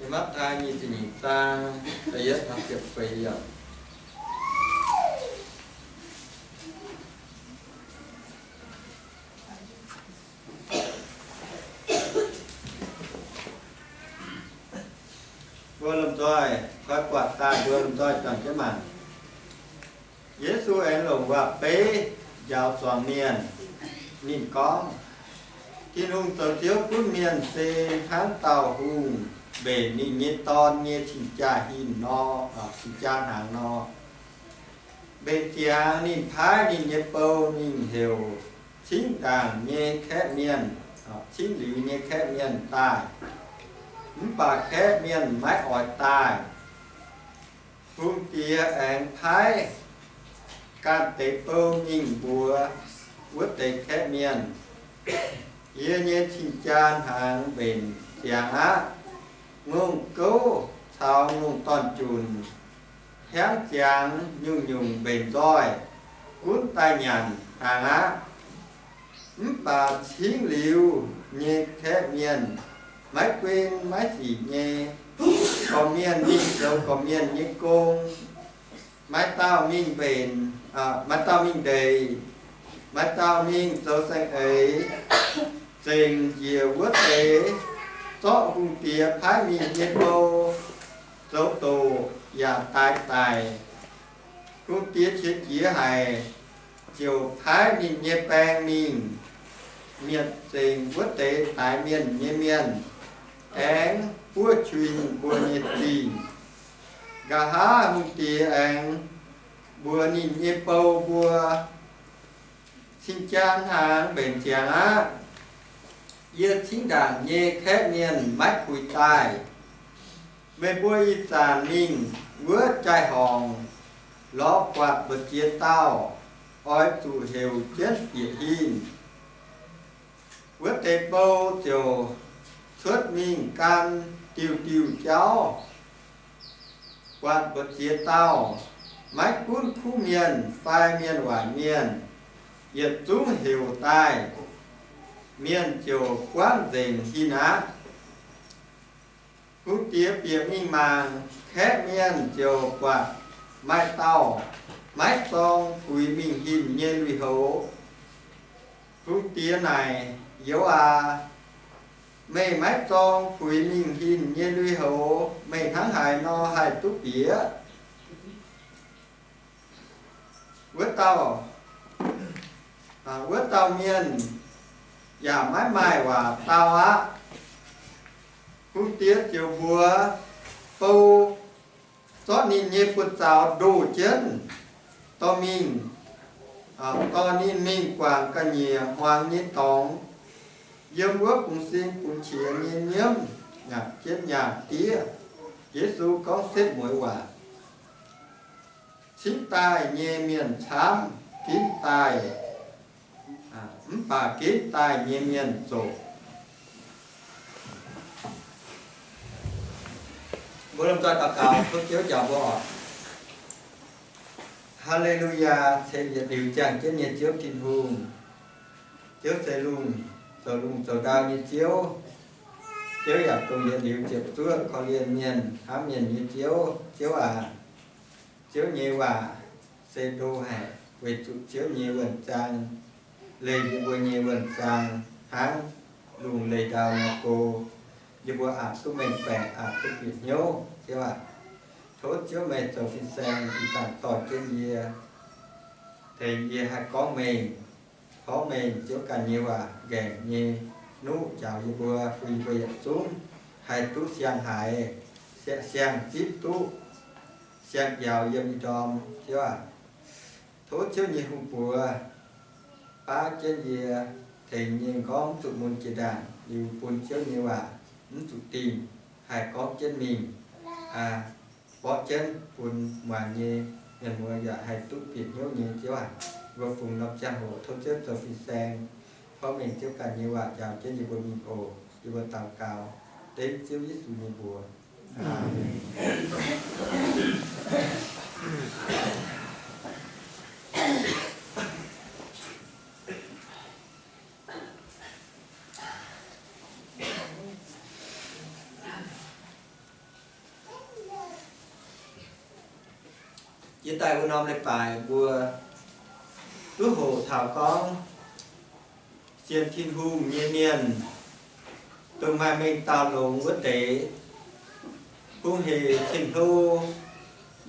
Matv^taai nyic ziepc nyeic zaang da'yietv taux ziepc feix yiemc. Mbuo lomh nzoih koi buatc daaih, mbuo lomh nzoih juangc jienv mangc. Yesu aengx longc waac-beiv njaaux zuangx mienh. Ninh gorngv, Tin-Hungh zoux Ziouv gunv mienh se hnangv dauh hungh mbenc ninh nyei dorn nyei cing-jaa hingh nor, cing-jaa hnaangx nor. Mbenc ziangx ninh paaiv ninh nyei bou mingh heuc cingv ndaangc nyei kaeqv mienh, cingv liuz nyei kaeqv mienh daaih. Mv baac kaeqv mienh maiv oix daaih. Hungh diex aengx paaiv ganh deix bou mingh mbuox wuov deix kaeqv mienh, Yie nyei cing-jaa hnaangx mbenc ziangx aqv. Ngongh gouv caux ngongh dorn-junc hiaangx ziangx nyungc-nyungc mbenc nzoih gunv daaih nyanc hnaangx aqv. Mv baac cingv liuz nyei kaeqv mienh maiv guen maiv sic nyei. Gorqv-mienh mingh zoux gorqv-mienh nyei gong, maaih dauh mingh mbenc, maaih dauh mingh ndeic, maaih dauh mingh zoux saeng-eix, zengc njiec wuov deix zorqv hungh diex paaiv mingh nyei bou zoux doqc yaac daix daic. Hungh diex qiex jiez haic, ziouc paaiv ninh nyei baeng mingh mietc zengc wuov deix daix mienh nyei mienh, aengx buov qui ninh mbuo nyei zingh. Nqa'haav hungh diex aengx mbuox ninh nyei bou mbuo, Cing-jaa hnaangx mbenc ziangx aqv. Yie cingv ndaangc nyei kaeqv mienh maiv puix daaih. Meih mbuo ih zanc mingh wuov jaai-horngc lorz buatc mbu'ziex dauh, oix zuqc heuc jienv bieqc hingh. Wuov deix bou ziouc cuotv mingh gan diuh diuh jauv. Buatc mbu'ziex dauh, maiv gunv kuv mienh fai mienh waaic mienh, yietc zungv heuc daaih, mienh ziouc buangv nzengc hingh aqv. Hungh diex bieqc mingh mangc, kaeqv mienh ziouc buatc maaih dauh maiv zorng puix mingh hingh nyei lui-houx. Hungh diex naaic, Youz aac, meih maiv zorng puix mingh hingh nyei lui-houx, meih hnangv haaix nor haih duqv bieqc? Wuov dauh, wuov dauh mienh yaac maiv maaih waac dau aqv. Hungh diex ziouc mbuox bou, zorqv ninh nyei buoz-zaux ndoh jienv dorh mingh, dorh ninh mingh guangc ga'nyiec hmuangx nyei dorngx, yiem wuov bungx sin bungx qiex nyei nyiemv nyaangc jienv nyaangh diev. Yesu gorngv setv mueiz waac. Cingv daaih nyei mienh camv, ginv daaih, mv baac ginv daaih nyei mienh zoqc. Mbuo lomh nzoih daux gaux, tov Ziouv njaaux mbuo oc. Haa^le^lu^yaa, ceix yietc liuz ziangh jienv nyei Ziouv Tin-Hungh. Ziouv se lungh, zoux lungh zoux ndau nyei Ziouv. Ziouv yaac dongh yietc liuz ziepc zuoqv korv-lienh mienh hnamv mienh nyei Ziouv. Ziouv aac, Ziouv nyei waac se ndo haic, weic zuqc Ziouv nyei wuonh zaang leih yie mbuo nyei wuonh zaang hnangv lungh leih ndau nor go, yie mbuo aqc duqv mengh baeqc, aqc duqv bieqc hnyouv. Ziouv aac, tov Ziouv meih zoux fin-saeng ih zanc dorh jienv yie, tengx yie haih gorngv mengh, porv mengh Ziouv ganh nyei waac, nqaengc nyei nuqv njaaux yie mbuo, bun yie mbuo yietc zungv haih duqv siang-haiz, siang-zipv duqv, siang-njaaux yiem ih ndorm. Ziouv aac, tov Ziouv nyei hungh buoz baav jienv yie, tengx yie nyei m'nqorngv mv zuqc mun jiex ndaangc, liuz bun Ziouv nyei waac mv zuqc dingh, haih gorngv jienv mingh, mborqv jienv bun muangx nyei mienh muoz yaac haih duqv bieqc hnyouv nyei. Ziouv aac, mbuo fungx norm ziangh hoc tov Ziouv zoux fin-saeng, porv mengh Ziouv ganh nyei waac njaaux jienv yie mbuo mingh oc. Yie mbuo daux gaux dengv Ziouv Yesu nyei mbuox. Aamen. Yie daaih wuov norm leiz-baaix mbuo duqv hoqc taux gorngv sienx Tin-Hungh nyei mienh, dongh maaih mengh dauh longx wuov deix, hungh heic cing-hlo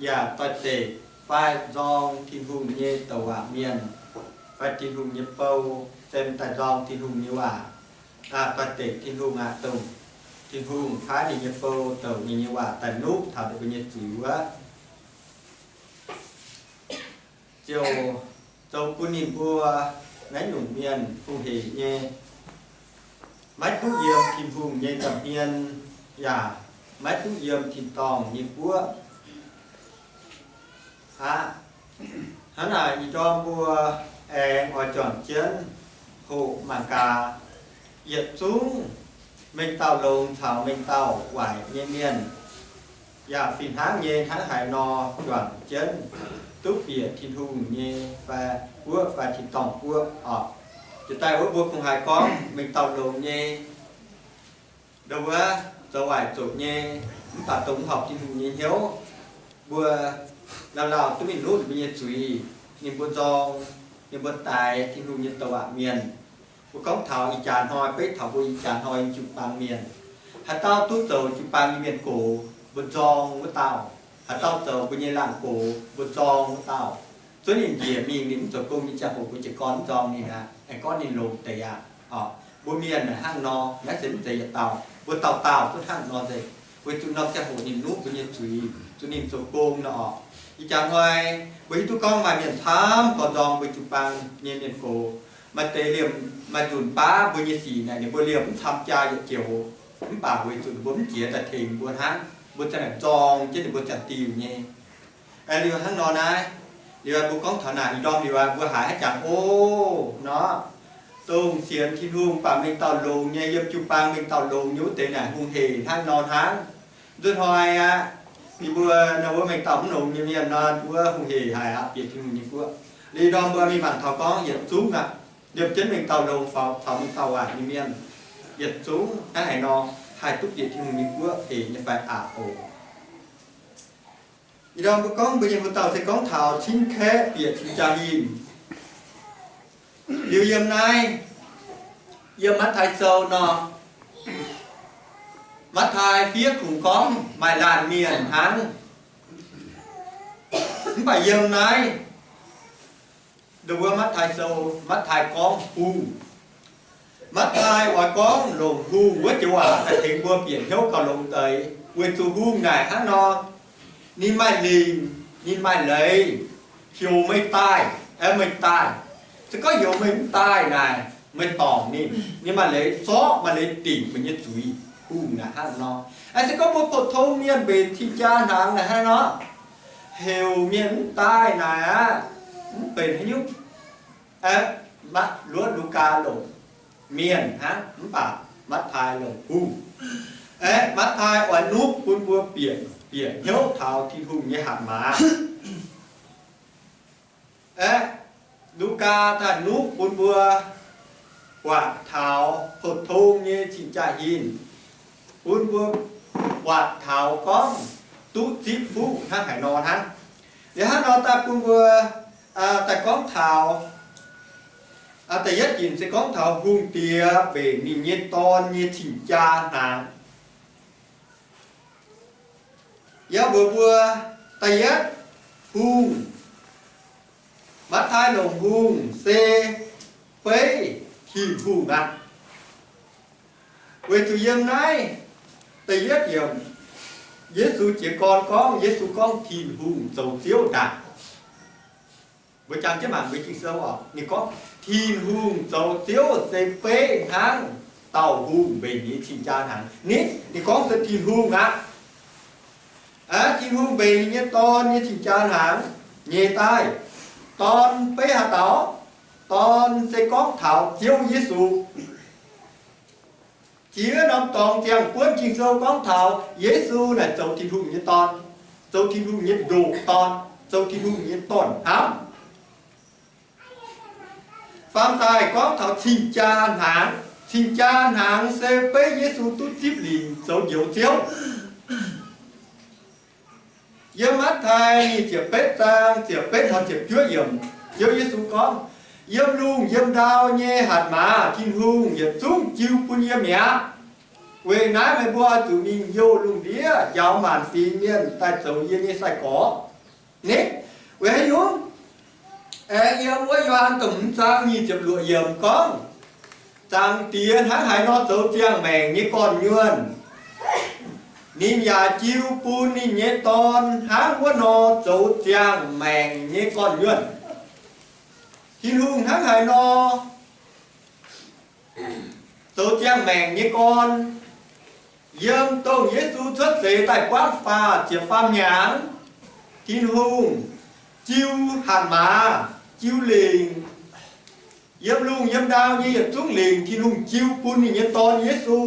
yaac doix-dekc fai nzorng Tin-Hungh nyei douc waac mienh, fai Tin-Hungh nyei bou, se daaih nzorng Tin-Hungh nyei waac, doix-dekc Tin-Hungh aqv, dongh Tin-Hungh paaiv ninh nyei bou douc ninh nyei waac daaih nuqv taux ninh mbuo nyei zuiz wuov, ziouc zoux bun ninh mbuo naaiv nyungc mienh hungh heic nyei, maiv duqv yiem Tin-Hungh nyei nza'hmien, yaac maiv duqv yiem tin-dorngh nyei guoqv aqv. Hnangv naaic, ih ndorm mbuo aengx oix juangc jienv hoqc mangc gaax, yietc zungv mengh dauh longx caux mengh dauh waaic nyei mienh yaac fih hnangv nyei hnangv haaix nor juangc jienv duqv bieqc Tin-Hungh nyei fai guoqv fai tin-dorngh guoqv oc. Jiex daaih wuov mbuo kungx haiz gorngv mengh dauh longx nyei, ndau wuov zoux waaic zoqc nyei, mv baac dongh mv horpc Tin-Hungh nyei hnyouv, mbuo lauh lauh duqv mingh nuqv ninh mbuo nyei zuiz, ninh mbuo nzorng, ninh mbuo daix Tin-Hungh nyei douc waac mienh. Mbuo gorngv taux ih jaax hnoi, beiv taux mbuo ih jaax hnoi jiu-baang mienh, haaix dauh duqv zoux jiu-baang nyei mienh gox, mbuo nzorng wuov dauh. Haaix dauh zoux mbuo nyei laangh gox, mbuo nzorng wuov dauh. Zuov ninh njiec mingh, ninh mv zoux gong nyei ziangh hoc mbuo jiez gorn mv nzorng ninh aqv, aengx gorngv ninh longx deix aqv. Mbuo mienh naaic hnangv nor, naaiv se mv zeiz yietc dauh, mbuo dauh dauh duqv hnangv nor nzengc. Weic zuqc norm ziangh hoc ninh nuqv mbuo nyei zuiz, zuqc ninh zoux gong nor oc. Ih jaax hnoi mbuo hiuv duqv gorngv maaih mienh camv gorx nzorng mbuo jiu-baang nyei mienh gox. Maaih deix liemh maaih nzunc baav mbuo nyei sic naaic ninh mbuo liemh mv camv jaa yietc joux, mv baac weic zuqc ninh mbuo mv jiex daaih tengx mbuo hnangv, mbuo ziang naaic nzorng jienv ninh mbuo ziangh diuh nyei. Liuz hnangv nor naaiv, liuz mbuo gorngv taux naaic ih ndorm liuz mbuo haiz haaix jangx o, nor, dongh sienx Tin-Hungh baac mengh dauh longx nyei, yiem jiu-baang mengh dauh longx nyei wuov deix naaic hungh heic hnangv nor hnangv. Nzunc hnoi aqv, yie mbuo nor wuov mengh dauh mv longx nyei mienh nor wuov hungh heic haic aqv, bieqc Tin-Hungh nyei guoqv. Liuz ndorm mbuo mingh mangc taux gorngv yietc zungv aqv, liemh jienv mengh dauh longx faaux caux mengh dauh waaic nyei mienh, yietc zungv hnangv haaix nor haih duqv bieqc Tin-Hungh nyei guoqv eix nyei fai aqc oc. Ih ndorm mbuo gorngv mbuo nyei hoc dauh se gorngv taux cin-kaeqv bieqc cing-jaa hinh. Liuz yiem naaiv, yiem Matv^taai Sou nor, Matv^taai fiev kungx gorngv maaih laanh mienh hnangv. Mv baac yiem naaiv, ndau wuov Matv^taai Sou, Matv^taai gorngv hungh. Matv^taai oix gorngv longc hungh wuov joux waac daaih tengx mbuo bieqc hnyouv gauh longx deix, weic zuqc hungh naaic hnangv nor, ninh maaih lingc, ninh maaih leiz, heuc meih daaih, aeqv, meih daaih. Se gorngv heuc meih mv daaih naaic, meih dorngc ninh, ninh maaih leiz zorqv, maaih leiz dingc meih nyei zuiz. Hungh naaic hnangv nor. Aeqv, se gorngv mbuo pou-tong mienh mbenc cing-jaa hnaangx naaic hnangv nor, heuc mienh mv daaih naaic aqv, mv benx haaix nyungc. Aeqv, Luoqv Lugaa longc mienh hnangv, mv baac Matv^taai longc hungh. Aeqv, Matv^taai oix nuqv bun mbuo bieqc, bieqc hnyouv taux Tin-Hungh nyei hatc maaz. Aeqv, Lugaa daaih nuqv bun mbuo buatc taux pou-tong nyei cing-jaa hinh, bun mbuo buatc taux gorngv duqv zipv fuqv hnangv haaix nor hnangv. Liuz hnangv nor daaih bun mbuo daaih gorngv taux da'yietv ginc se gorngv taux hungh diex mbenc ninh nyei dorn nyei cing-jaa hnaangx. Yaac mbuox mbuo, da'yietv, hungh, Matv^taai longc hungh se beiv Tin-Hungh aqv. Weic zuqc yiem naaiv da'yietv yiemc, Yesu jiez gorn gorngv, Yesu gorngv Tin-Hungh zoux Ziouv ndaangc. Mbuo jangx jienv mangc mbuo Ging-Sou oc. Ninh gorngv Tin-Hungh zoux Ziouv se beiv hnangv dauh hungh mbenc ninh cing-jaa hnaangx. Nitv ninh gorngv se Tin-Hungh aqv. Aav, Tin-Hungh mbenc ninh nyei Dorn nyei cing-jaa hnaangx nyei daaih. Dorn beiv haaix dauh? Dorn se gorngv taux Ziouv Yesu. Jiex norm dorngx ziangh buonv Ging-Sou gorngv taux Yesu naaic zoux Tin-Hungh nyei Dorn, zoux Tin-Hungh nyei ndoqc Dorn, zoux Tin-Hungh nyei dorn-hnamv. Faam daaih gorngv taux cing-jaa hnaangx. Cing-jaa hnaangx se beiv Yesu duqv zipv lingc zoux Njoux Ziouv. Yiem Matv^tai nyic ziepc betv zaang ziepc betv taux ziepc juov yiemc, Ziouv Yesu gorngv, Yiem lungh yiem ndau nyei hatc maaz Tin-Hungh yietc zungv jiu bun yie mi'aqv. Weic naaiv meih mbuo oix zuqc mingh youh lungh ndiev njaaux maanc fingx mienh daaih zoux yie nyei sai-gorx. Ni, weic haaix nyungc? Aengx yiem wuov Yo^han da'hmz zaang nyic ziepc luoqc yiemc gorngv, Zaangc Diex hnangv haaix nor zoux ziangh maengc nyei gorn-nyuonh, ninh yaac jiu bun ninh nyei Dorn hnangv wuov nor zoux ziangh maengc nyei gorn-nyuonh. Tin-Hungh hnangv haaix nor zoux ziangh maengc nyei gorn? Yiem dongh Yesu cuotv seix daaih buangv faah ziepc faam hnyangx, Tin-Hungh jiu hatc maaz, jiu lingc. Yiem lungh yiem ndau nyei yietc zungv lingc Tin-Hungh jiu bun ninh nyei Dorn Yesu,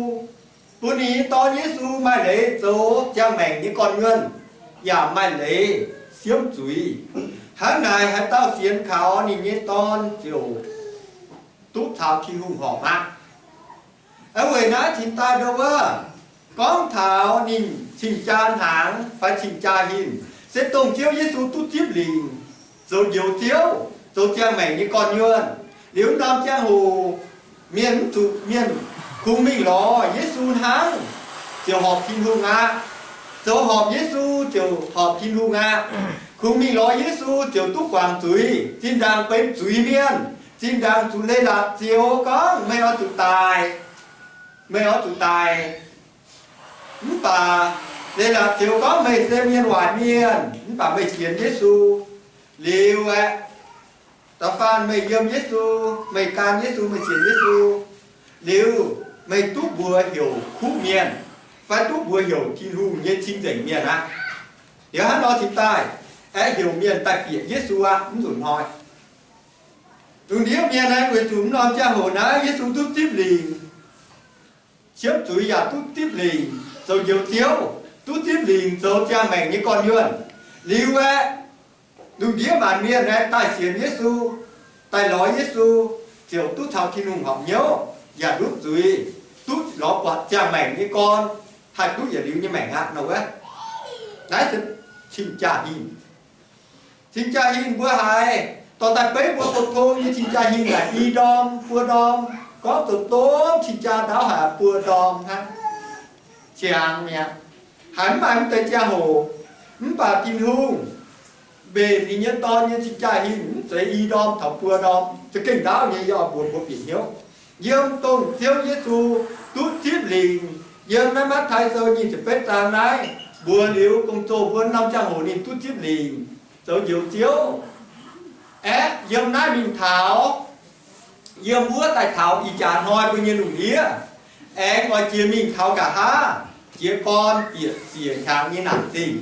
bun ninh nyei Dorn Yesu maaih leiz zoux ziangh maengc nyei gorn-nyuonh, yaac maaih leiz siemv zuiz. Hnangv naaic haaix dauh sienx kaux ninh nyei Dorn ziouc duqv caux Tin-Hungh horpc aqv. Weic naaiv cingx daaih ndo wuov, gorngv taux ninh cing-jaa hnaangx fai cing-jaa hinh, se dongh Ziouv Yesu duqv zipv lingc zoux Njoux Ziouv, zoux ziangh maengc nyei gorn-nyuonh. Liuz norm ziangh hoc mienh mv zuqc mienh kungx mingh lorz Yesu hnangv, ziouc horpc Tin-Hungh aqv. Zoux horpc Yesu ziouc horpc Tin-Hungh aqv. Kungx mingh lorz Yesu ziouc duqv guangc zuiz, zinh ndaangc benx zuiz-mienh, zinh ndaangc zuqc leiz-latc zioux gorngv meih oix zuqc daic, meih oix zuqc daic. Mv baac leiz-latc zioux gorngv meih se mienh waaic mienh, mv baac meih sienx Yesu. Liuz aeqv, da'faanh meih yiem Yesu, meih gan Yesu, meih sienx Yesu, liuz meih duqv mbuox heuc kuv mienh, fai duqv mbuox heuc Tin-Hungh nyei cing-nzengc mienh aqv. Liuz hnangv nor cingx daaih aeqv, heuc mienh daaih bieqc Yesu aqv. Mv nzunc hnoi lungh ndiev mienh aeqv, weic zuqc mv norm ziangh hoc naaiv Yesu duqv zipv lingc, siemv zuiz yaac duqv zipv lingc zoux Njoux Ziouv, duqv zipv lingc zoux ziangh maengc nyei gorn-nyuonh. Liuz aeqv, lungh ndiev maanc mienh aeqv, daaih sienx Yesu, daaih lorz Yesu, ziouc duqv caux Tin-Hungh horpc hnyouv, yaac ndutv zuiz, duqv lorz buatc ziangh maengc nyei gorn, haih duqv yietc liuz nyei maengc aqv nor wuov. Naaiv se cing-jaa hinh. Cing-jaa hinh mbuo haiz dorh daaih beiv mbuo pou-tong nyei cing-jaa hinh naaic i ndorm buo ndorm, gorngv zoux domh cing-jaa ndaauv haic buo ndorm hnangv. Ziangx mi'aqv. Haiz mv maaih mv deix ziangh hoc, mv baac Tin-Hungh mbenc ninh nyei Dorn nyei cing-jaa hinh mv zeiz i ndorm taux buo ndorm, za'gengh ndaauv nyei. Yie oix mbuox mbuo bieqc hnyouv, yiem dongh Ziouv Yesu duqv zipv lingc, yiem naaiv Matv^tai Sou nyic ziepc betv zaang naaiv, mbuox liuz gong-zoh mbuo norm ziangh hoc ninh duqv zipv lingc zoux Njoux Ziouv. Aeqv, yiem naaiv mingh taux, yiem wuov daaih taux ih jaax hnoi mbuo nyei lungh ndiev, aengx oix jiex mingh taux nqa'haav jiez gorn bieqc siec hnyangx nyei naanc zingh.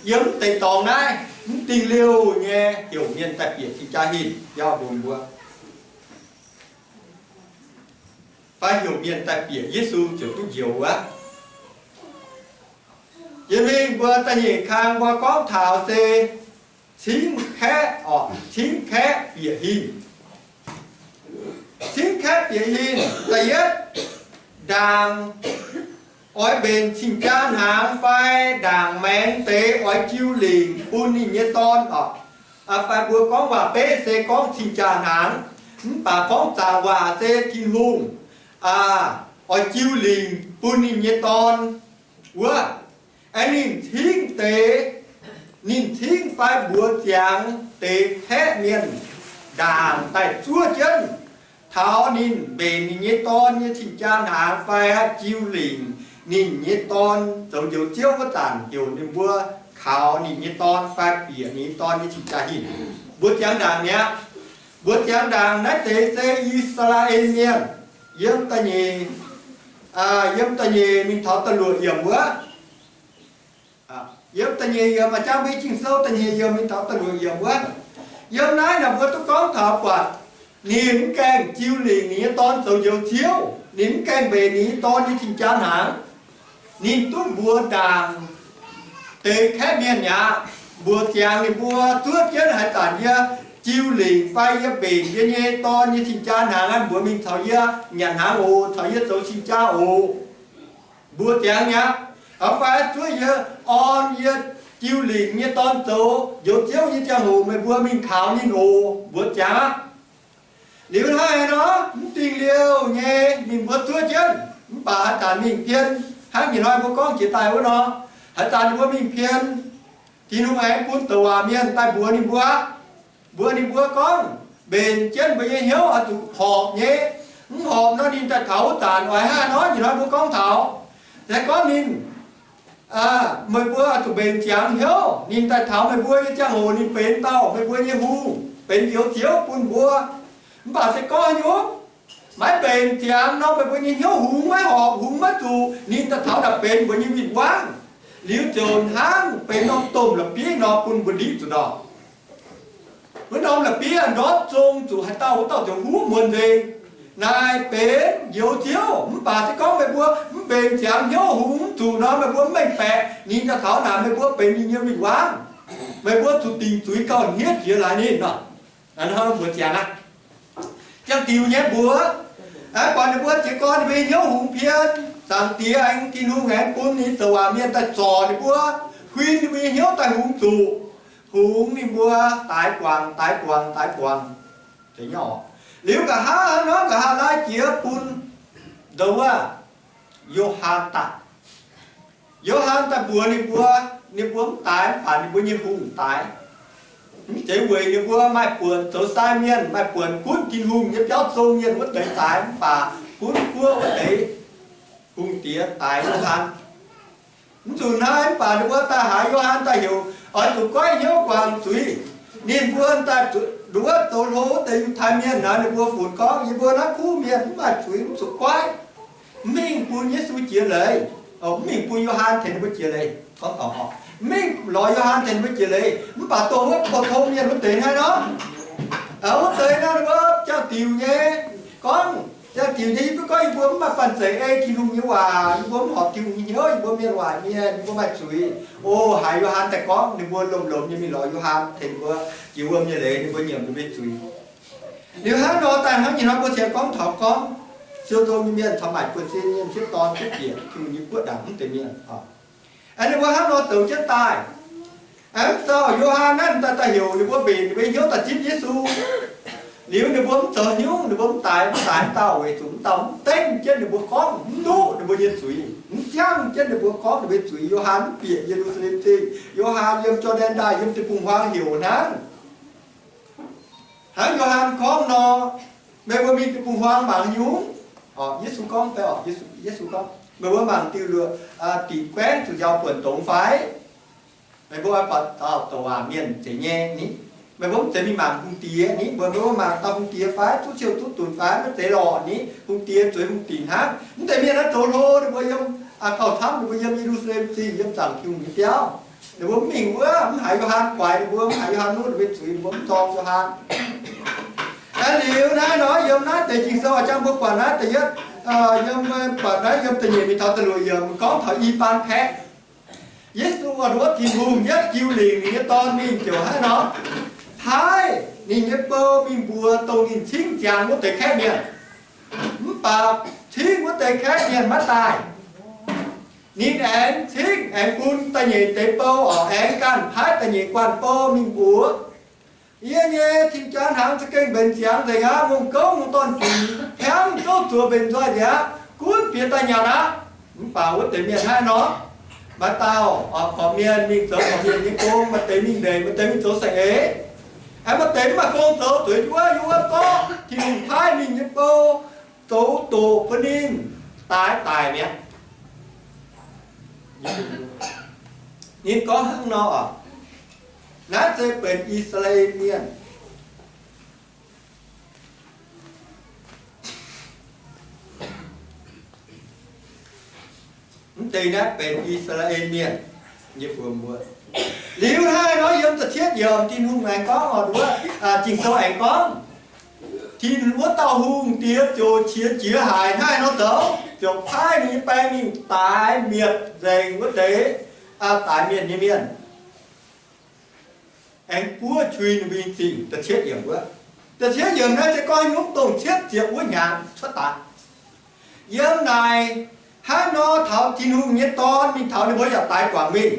Yiem mv deix dorngx naaiv, mv dingh liouh nyei heuc mienh daaih bieqc cing-jaa hinh, yie mbuox mbuo, fai heuc mienh daaih bieqc Yesu ziouc duqv njoux wuov. Jiex mingh mbuo da'nyeic kang mbuo gorngv taux se cingv kaeqv orqc, cingv kaeqv bieqc hinh. Cingv kaeqv bieqc hinh, da'yietv, ndaangc oix mbenc cing-jaa hnaangx fai ndaangc maengx deix oix jiu lingc bun ninh nyei dorn orqc. Fai mbuo gorngv waac-beiv se gorngv cing-jaa hnaangx, mv baac gorngv zaangc waac se Tin-Hungh oix jiu lingc bun ninh nyei dorn wuov. Aengx ninh cingv deix, ninh cingv fai mbuox ziangx deix kaeqv mienh ndaangc daaih zuov jienv taux ninh mbenc ninh nyei dorn nyei cing-jaa hnaangx fai jiu lingc ninh nyei dorn zoux Njoux Ziouv wuov zanc, heuc ninh mbuo kaux ninh nyei dorn fai bieqc ninh nyei dorn nyei cing-jaa hinh. Mbuox ziangx ndaangc mi'aqv. Mbuox ziangx ndaangc naaiv deix se I^saa^laa^en Mienh. Yiem da'nyeic, yiem da'nyeic mingh taux da'luoqc yiemc wuov. Yiem da'nyeic yiemc, maaih jangx mbuo Ging-Sou da'nyeic yiemc mingh taux da'luoqc yiemc wuov. Yiem naaiv naaic mbuo duqv gorngv taux buatc ninh mv gaengh jiu lingc ninh nyei dorn zoux Njoux Ziouv, ninh mv gaengh mbenc ninh nyei dorn nyei cing-jaa hnaangx. Ninh duqv mbuox ndaangc deix kaeqv mienh mi'aqv, mbuox ziangx ninh mbuo zuov jienv haaix zanc yie jiu lingc fai yie mbenc yie nyei dorn nyei cing-jaa hnaangx, mbuox mingh caux yie nyanc hnaangx oc, caux yie zoux cing-jaa oc. Mbuox ziangx mi'aqv. Fai zuov yie orn yie jiu lingc nyei dorn zoux Njoux Ziouv nyei ziangh hoc meih mbuo mingh kaux ninh oc, mbuox ziangx aqv. Liuz hnangv haaix nor, mv dingh liouh nyei ninh mbuo zuov jienv, mv baac haaix zanc mingh pien, hnangv nyei hnoi mbuo gorngv jiex daaih wuov nor, haaix zanc ninh mbuo mingh pien, Tin-Hungh aengx bun douc waac mienh daaih mbuox ninh mbuo, mbuox ninh mbuo gorngv, mbenc jienv mbuo nyei hnyouv oix zuqc horpc nyei. Mv horpc nor ninh daaih taux wuov zanc oix hnangv haaix nor, nyei hnoi mbuo gorngv taux, se gorngv ninh meih mbuo oix zuqc mbenc ziangx hnyouv, ninh daaih taux meih mbuo nyei ziangh hoc ninh benx dauh meih mbuo nyei hungh, benx Njoux Ziouv bun mbuo. Mv baac se gorngv nyungc maiv mbenc ziangx nor, meih mbuo nyei hnyouv hungx maiv horpc, hungx maiv zuqc, ninh daaih taux naaic benx mbuo nyei win-wangv. Liuz ziouc hnangv benx norm domh la'bieiv nor bun mbuo ndiqv zuqc nor. Wuov norm la'bieiv ndortv zong zuqc haaix dauh, wuov dauh ziouc huv muonz nzengc. Naaic benx Njoux Ziouv. Mv baac se gorngv meih mbuo mv mbenc ziangx hnyouv hungx mv zuqc nor, meih mbuo mv mengh baeqc ninh daaih taux naaic meih mbuo benx ninh nyei win-wangv, meih mbuo zuqc dingc zuiz gauh hniev jiex laaix ninh nor. Hnangv mbuo ziangx aqv. Ziangh diuc nyei mbuox, aengx buatc ninh mbuo jiez gorn ninh mbuo nyei hnyouv hungx pien, Zaangc Diex aengx Tin-Hungh aengx bun ninh zoux waac mienh daaih zorc ninh mbuo, huin ninh mbuo nyei hnyouv daaih hungx zuqc, hungx ninh mbuo daix guangc, daix guangc, daix guangc. Liuz nqa'haav hnangv nor, nqa'haav laai jiex bun ndoh wuov Yo^han daaih. Yo^han daaih mbuox ninh mbuo, ninh mbuo mv daix, mv baac ninh mbuo nyei hungh daix. Mv zeiz weic ninh mbuo maaih buonc zoux sai mienh, maaih buonc gunv Tin-Hungh nyei biauv zong mienh wuov deix daix, mv baac gunv guoqv wuov deix hungh diex daix Yo^han. Mv zuqc naaiv, mv baac ninh mbuo daaih haiz Yo^han daaih heuc oix zuqc goiv hnyouv guangc zuiz. Ninh mbuo daaih nduov zoux hlo wuov deix Yiutai Mienh naaic, ninh mbuo funx gorngv, yie mbuo naaiv kuv mienh mv maaih zuiz, mv zuqc goiv. Mv mingh bun Yesu jiex leiz, mv mingh bun Yo^han tengx ninh mbuo jiex leiz. Gorngv taux oc, mv mingh lorz Yo^han tengx ninh mbuo jiex leiz, mv baac dongh wuov pou-tong mienh wuov deix hnangv nor, wuov deix nor ninh mbuo ziangh diuc nyei gorngv, ziangh diuc nyei yie mbuo gorngv yie mbuo mv maaih banh zeic ei Tin-Hungh nyei waac, yie mbuo mv horpc Tin-Hungh nyei hnyouv, yie mbuo mienh waaic mienh, yie mbuo maaih zuiz. O, haiz Yo^han daaih gorngv, ninh mbuo lomh-lomh nyei mingh lorz Yo^han tengx ninh mbuo jiex wuom nyei leiz, ninh mbuo nyiemc ninh mbuo nyei zuiz. Liuz hnangv nor daaih hnangv nyei hnoi mbuo cingx gorngv taux gorngv Siou Ndong nyei mienh caux maaic buonv-sin nyei m'sieqv dorn cuotv bieqc Tin-Hungh nyei guoqv ndaangc mv deix mienh. Aengx ninh mbuo hnangv nor zoux jienv daaih. Aengx dauh Yo^han naaiv daaih daaih heuc ninh mbuo mbenc ninh mbuo nyei hnyouv daaih zipv Yesu. Liuz ninh mbuo mv zoux hnyouv, ninh mbuo mv daix, mv daix dauh weic zuqc mv dauh mv dengv jienv ninh mbuo gorngv, mv nuqv ninh mbuo nyei zuiz, mv jangv jienv ninh mbuo gorngv ninh mbuo nyei zuiz. Yo^han mv bieqc Ye^lu^saa^lem Zingh. Yo^han yiem Jor^ndaen Ndaaih yiem deic-bung-huaang heuc hnangv. Hnangv Yo^han gorngv nor, meih mbuo mingh deic-bung-huaang mangc haaix nyungc? Yesu gorngv, Yesu gorngv, meih mbuo mangc diuh luoqc, diqc guaengv zuqc njaaux buonc dongz fai? Meih mbuo buatc dauh douc waac mienh zeiz nyei ni? Meih mbuo mv zeiz mingh mangc hungh diex ni? Meih mbuo mangc dauh hungh diex fai? Duqv ciouh duqv dunc fai? Maiv zeiz lorqc ni. Hungh diex zueiz hungh dinc hnangv. Mv deix mienh naaiv zoux hlo, ninh mbuo yiem, gauh camv ninh mbuo yiem Ye^lu^saa^lem Zingh, yiem zaangc Tin-Hungh nyei biauv. Ninh mbuo mv mingh wuov, mv haiz Yo^han guaix ninh mbuo, mv haiz Yo^han nuqv ninh mbuo zuiz, ninh mbuo mv zorng Yo^han. Aa, liuz naaiv nor, yiem naaiv deix Ging-Sou jang mbuo buatc naaiv da'yietv, yiem, buatc naaiv yiem da'nyeic mingh taux da'luoqc yiemc gorngv taux i baan kaeqv. Yesu oix nduov Tin-Hungh yietv jiu lingc ninh nyei Dorn mingh ziouc hnangv nor, paaiv ninh nyei bou mingh mbuox dongh ninh cingv ziangx wuov deix kaeqv mienh. Mv baac cingv wuov deix kaeqv mienh maiv daaih. Ninh aengx cingv aengx bun da'nyeic deix bou oc, aengx ganh paaiv da'nyeic guanh bou mingh mbuox, yie nyei cing-jaa hnaangx za'gengh mbenc ziangx nzengc aqv. Ngongh gouv, ngongh dorn-juic, hnyangx zouv zuoqc mbenc nzoih nzengc aqv. Gunv bieqc daaih nyanc aqv. Mv baac wuov deix mienh hnangv nor, maaih dauh, o, gorqv-mienh mingh zoux gorqv-mienh nyei gong, maaih deix mingh ndeic, maaih deix mingh zoux saeng-eix. Aengx maaih deix mv maaih gong zoux, zueiz wuov, wuov gorngv Tin-Hungh paaiv ninh nyei bou zoux doqc bun ninh daaih daic mi'aqv. Ninh gorngv hnangv nor, naaiv se benx I^saa^laa^en Mienh. Mv deix naaiv benx I^saa^laa^en Mienh nyei buonc mbuo. Liuz hnangv nor yiem da'cietv yiemc Tin-Hungh aengx gorngv oc, wuov, Ging-Sou aengx gorngv, Tin, wuov dauh hungh diex ziouc qiex jiez haic hnangv nor zoux, ziouc paaiv ninh nyei baeng mingh daix mietc nzengc wuov deix daix mienh nyei mienh, aengx buov qui ninh mbuo nyei zingh. Da'cietv yiemc wuov, da'cietv yiemc naaiv se gorngv nyungc dongh cietv ziepc wuov hnyangx cuotv daaih. Yiem naaic hnangv nor taux Tin-Hungh nyei Dorn mingh taux ninh mbuo yaac daix guangc mingh.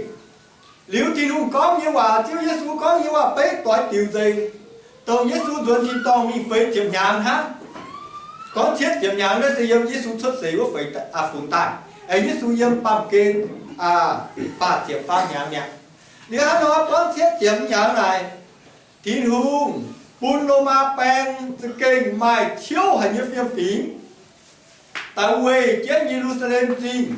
Liuz Tin-Hungh gorngv nyei waac, Ziouv Yesu gorngv nyei waac beiv doix diuc nzengc, dongh Yesu nzuonx tin-dorngh mingh feix ziepc hnyangx hnangv. Gorngv cietv ziepc hnyangx naaiv se yiem Yesu cuotv seix wuov feix, aa, funx daaih. Aengx Yesu yiem baamh gen, aa, faah ziepc faam hnyangx mi'aqv. Liuz hnangv nor gorngv cietv ziepc hnyangx naaic, Tin-Hungh bun Lomaa baeng za'gengh maaih ciouv haic nyei fiem-fingx daaih weih jienv Ye^lu^saa^lem Zingh.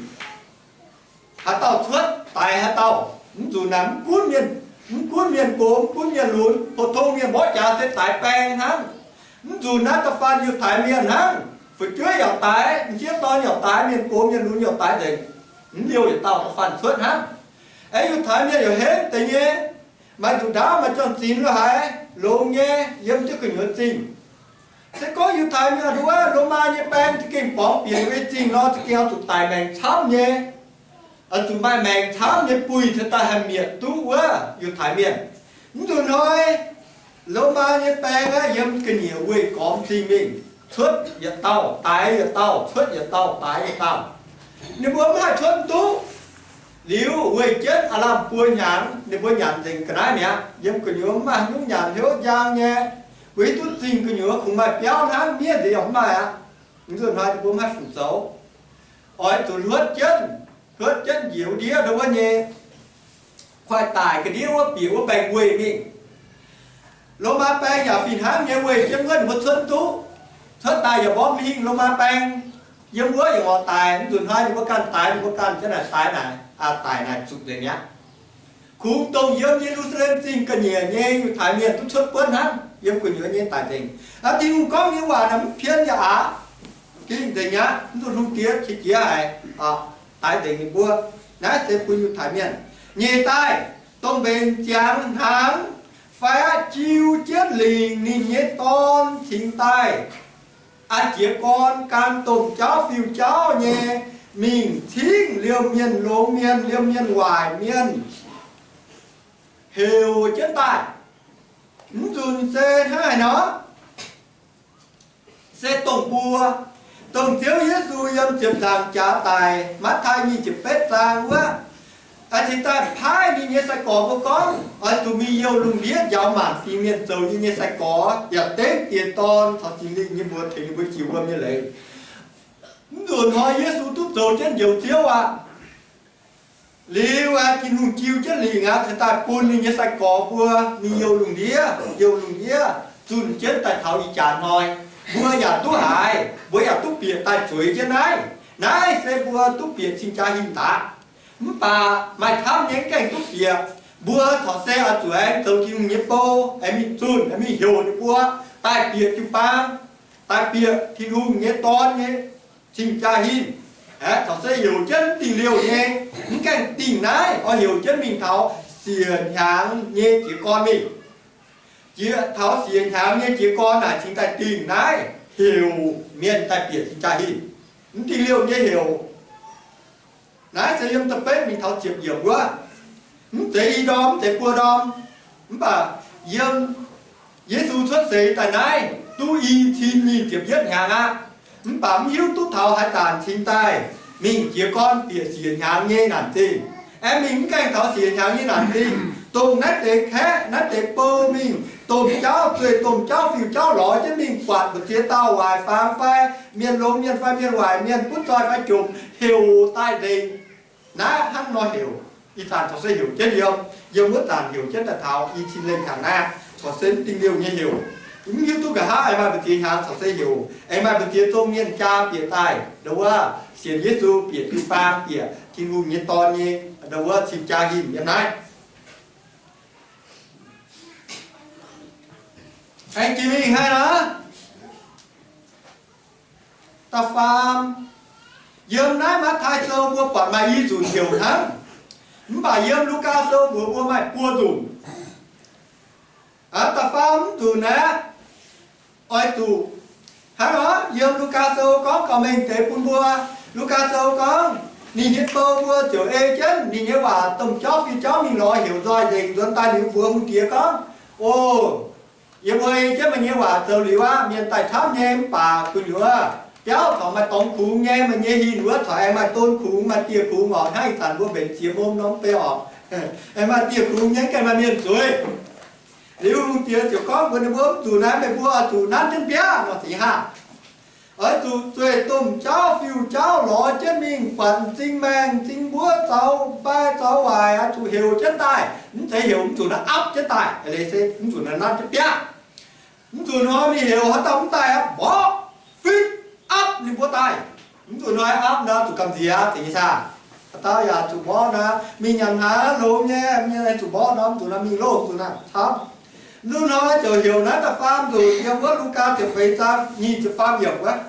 Haaix dauh cuotv, daix haaix dauh. Mv nzunc naaic mv gunv mienh, mv gunv mienh gox, mv gunv mienh lunx, pou-tong mienh mborqv jaax se daix baeng hnangv. Mv nzunc naaiv da'faanh Yiutai Mienh hnangv. Fu'jueiv yaac daix, m'sieqv dorn yaac daix, mienh gox mienh lunx yaac daix nzengc. Mv liouh yietc dauh da'faanh cuotv hnangv. Aengx Yiutai Mienh yaac henv deix nyei, maaih nduqc ndaauv maaih juang-zinx lo haaix longx nyei yiem jienv gu'nyuoz zingh. Se gorngv Yiutai Mienh wuov Lomaa nyei baeng za'gengh borngz bieqc nyei zingh nor, za'gengh oix zuqc daic maengc camv nyei, oix zuqc maaih maengc camv nyei buih cingx daaih haih mietc duqv wuov Yiutai Mienh. Mv nzunc hnoi Lomaa nyei baeng aeqv, yiem ga'nyiec weih gormx zingh mingh, cuotv yietc dauh daix yietc dauh, cuotv yietc dauh daix yietc dauh. Ninh mbuo mv haih cuotv duqv. Liuz weih jienv aav lamh buo hnyangx, ninh mbuo nyanc nzengc ga'naaiv mi'aqv. Yiem gu'nyuoz mv maaih nyungc nyanc, hnyouv njang nyei. Mbuo hiuv duqv zingh gu'nyuoz kungx maaih biauv hnangv, miev nzengc yaac mv maaih aqv. Mv nzunc hnoi ninh mbuo mv haih fungc zoux, oix zuqc hluotv jienv, hluotv jienv njiec wuov ndiev ndau wuov nyei kuaaiv daic ga'ndiev wuov bieqc wuov baeng weih mingh. Lomaa baeng yaac fih hnangv nyei weih jienv wuov ninh mbuo cuotv duqv. Cuotv daaih yaac mborqv mingh Lomaa baeng. Yiem wuov yaac ngorc daic. Mv nzunc hnoi ninh mbuo ganh daix, ninh mbuo ganh jienv naaic daix naaic, daic naaic zuqc nzengc mi'aqv. Kungx dongh yiem Ye^lu^saa^lem Zingh ga'nyiec nyei Yiutai Mienh duqv cuotv buonv hnangv, yiem gu'nyuoz nyei daic nzengc. Aa, Tin-Hungh gorngv nyei waac naaic mv pien yaac aqc, ging nzengc aqv. Mv nzunc hungh diex qiex jiez haic, daix nzengc ninh mbuo. Naaiv se bun Yiutai Mienh. Nyeic daaih, dongh mbenc ziangx hnaangx fai aqv jiu jienv lingc ninh nyei dorn cingx daaih an jiez gorn gan domh jauv fiuv jauv nyei mingh cingv liemh mienh longx mienh, liemh mienh waaic mienh heuc jienv daaih. Mv nzunc se hnangv haaix nor? Se dongh mbuo, dongh Ziouv Yesu yiem ziepc nzaangc jaax daic, Matv^tai nyic ziepc betv zaang wuov, cingx daaih paaiv ninh nyei sai-gorx mbuo gorngv, oix zuqc mingh youh lungh ndiev njaaux maanc fingx mienh zoux yie nyei sai-gorx, yaac dengv Diex, Dorn caux Singx Lingh nyei mbuox tengx ninh mbuo jiex wuom nyei leiz. Mv nzunc hnoi Yesu duqv zoux jienv Njoux Ziouv aqv. Liuz aeqv, Tin-Hungh jiu jienv lingc aqv, cingx daaih bun ninh nyei sai-gorx mbuo mingh youh lungh ndiev, youh lungh ndiev, zunh jienv daaih taux ih jaax hnoi. Mbuo yaac duqv haiz, mbuo yaac duqv bieqc daaih zueiz jienv naaiv. Naaiv se mbuo duqv bieqc cing-jaa hingh daaih. Mv baac maaih camv nyei mv gaengh duqv bieqc. Mbuo corc se oix zuqc aengx zoux Tin-Hungh nyei bou, aengx mingh zunh, aengx mingh heuc ninh mbuo daaih bieqc jiu-baang, daaih bieqc Tin-Hungh nyei Dorn nyei cing-jaa hingh. Aeqv, corc se heuc jienv mv dingh liouh nyei, mv gaengh dingh naaiv, oix heuc jienv mingh taux siec hnyangx nyei jiez gorn mingh. Jiex taux siec hnyangx nyei jiez gorn naaic cingx daaih dingh naaiv heuc mienh daaih bieqc cing-jaa hingh. Mv dingh liouh nyei heuc. Naaiv se yiem da'betv mingh taux ziepc yiemc wuov. Mv zeiz i ndorm, mv zeiz buo ndorm. Mv baac yiem Yesu cuotv seix daaih naaiv duqv i cin nyic ziepc yietv hnyangx aqv. Mv baac mv hiuv duqv taux haaix zanc cingx daaih mingh jiez gorn bieqc siec hnyangx nyei naanc zingh. Aengx mingh mv gaengh taux siec hnyangx nyei naanc zingh, dongh naaiv deix kaeqv, naaiv deix bou mingh domh jauv zueih, domh jauv fiuv, jauv lorz jienv mingh buatc mbu'ziex dauh waaic fangx fai mienh longx mienh fai mienh waaic mienh, butv zoih fai jomc, heuc daaih nzengc. Naaiv hnangv nor heuc, ih zanc corc se heuc jienv yiem, yiem wuov zanc heuc jienv daaih taux i cin lengh hnyangx naaiv, corc se mv dingh liouh nyei heuc. Mv hiuv duqv nqa'haav aengx maaih mbu'ziex hnyangx corc se heuc, aengx maaih mbu'ziex zong mienh jaa bieqc daaih ndau wuov sienx Yesu, bieqc jiu-baang, bieqc Tin-Hungh nyei Dorn nyei ndau wuov cing-jaa hingh yiem naaiv. Aengx jiex mingh haaix nor? Da'faam, yiem naaiv Matv^tai Sou mbuo buatc maaih i nzunc heuc hnangv. Mv baac yiem Lugaa Sou mbuox mbuo maaih buo nzunc. Aa, da'faam nzunc aeqv, oix zuqc hnangv nor, yiem Lugaa Sou gorngv gauh mengh deix bun mbuo. Lugaa Sou gorngv, ninh nyei bou mbuo ziouc ei jienv ninh nyei waac domh jauv fih jauv mingh lorz heuc nzoih nzengc nzuonx daaih liuz mbuox hungh diex gorngv, O, yie mbuo ei jienv meih nyei waac zoux liuz aqv. Mienh daaih camv nyei mv baac gu'nyuoz biauv corc maaih dorngx kungx nyei, meih nyei hingh wuov corc aengx maaih don kungx, maaih dieh kungx orqc, hnangv ih zanc mbuo mbenc ziex mom nor mv bei orqc. Aengx maaih dieh kungx nyei, gaengh maaih mienh zueiz. Liuz hungh diex ziouc gorngv mbuox ninh mbuo, Mv zuqc naaiv, meih mbuo oix zuqc nanv jienv biaav nor, za'gengh oix zuqc zueiz domh jauv fiuv jauv lorz jienv mingh, buatc m'zing maengh m'zing mbuov zaux fai zaux waaic, oix zuqc heuc jienv daaih. Mv zeiz heuc, mv zuqc naaiv apv jienv daaih, leiz se mv zuqc naaiv nanv jienv biaav. Mv zuqc hnoi mingh heuc haaix dauh mv daaih aqv, mborqv, fitv, apv ninh mbuo daaih. Mv zuqc hnoi apv nor zuqc gamh nziex aqv, za'gengh saah? Haaix dauh yaac zuqc mborqv nor, mingh nyanc hnaangx longx nyei, mingh zuqc mborqv nor, mv zuqc nor mingh loh, mv zuqc naaiv camv. Mv zuqc hnoi ziouc heuc naaiv da'faam nzunc yiem wuov Lugaa ziepc feix zaang nyic ziepc faam yiemc wuov.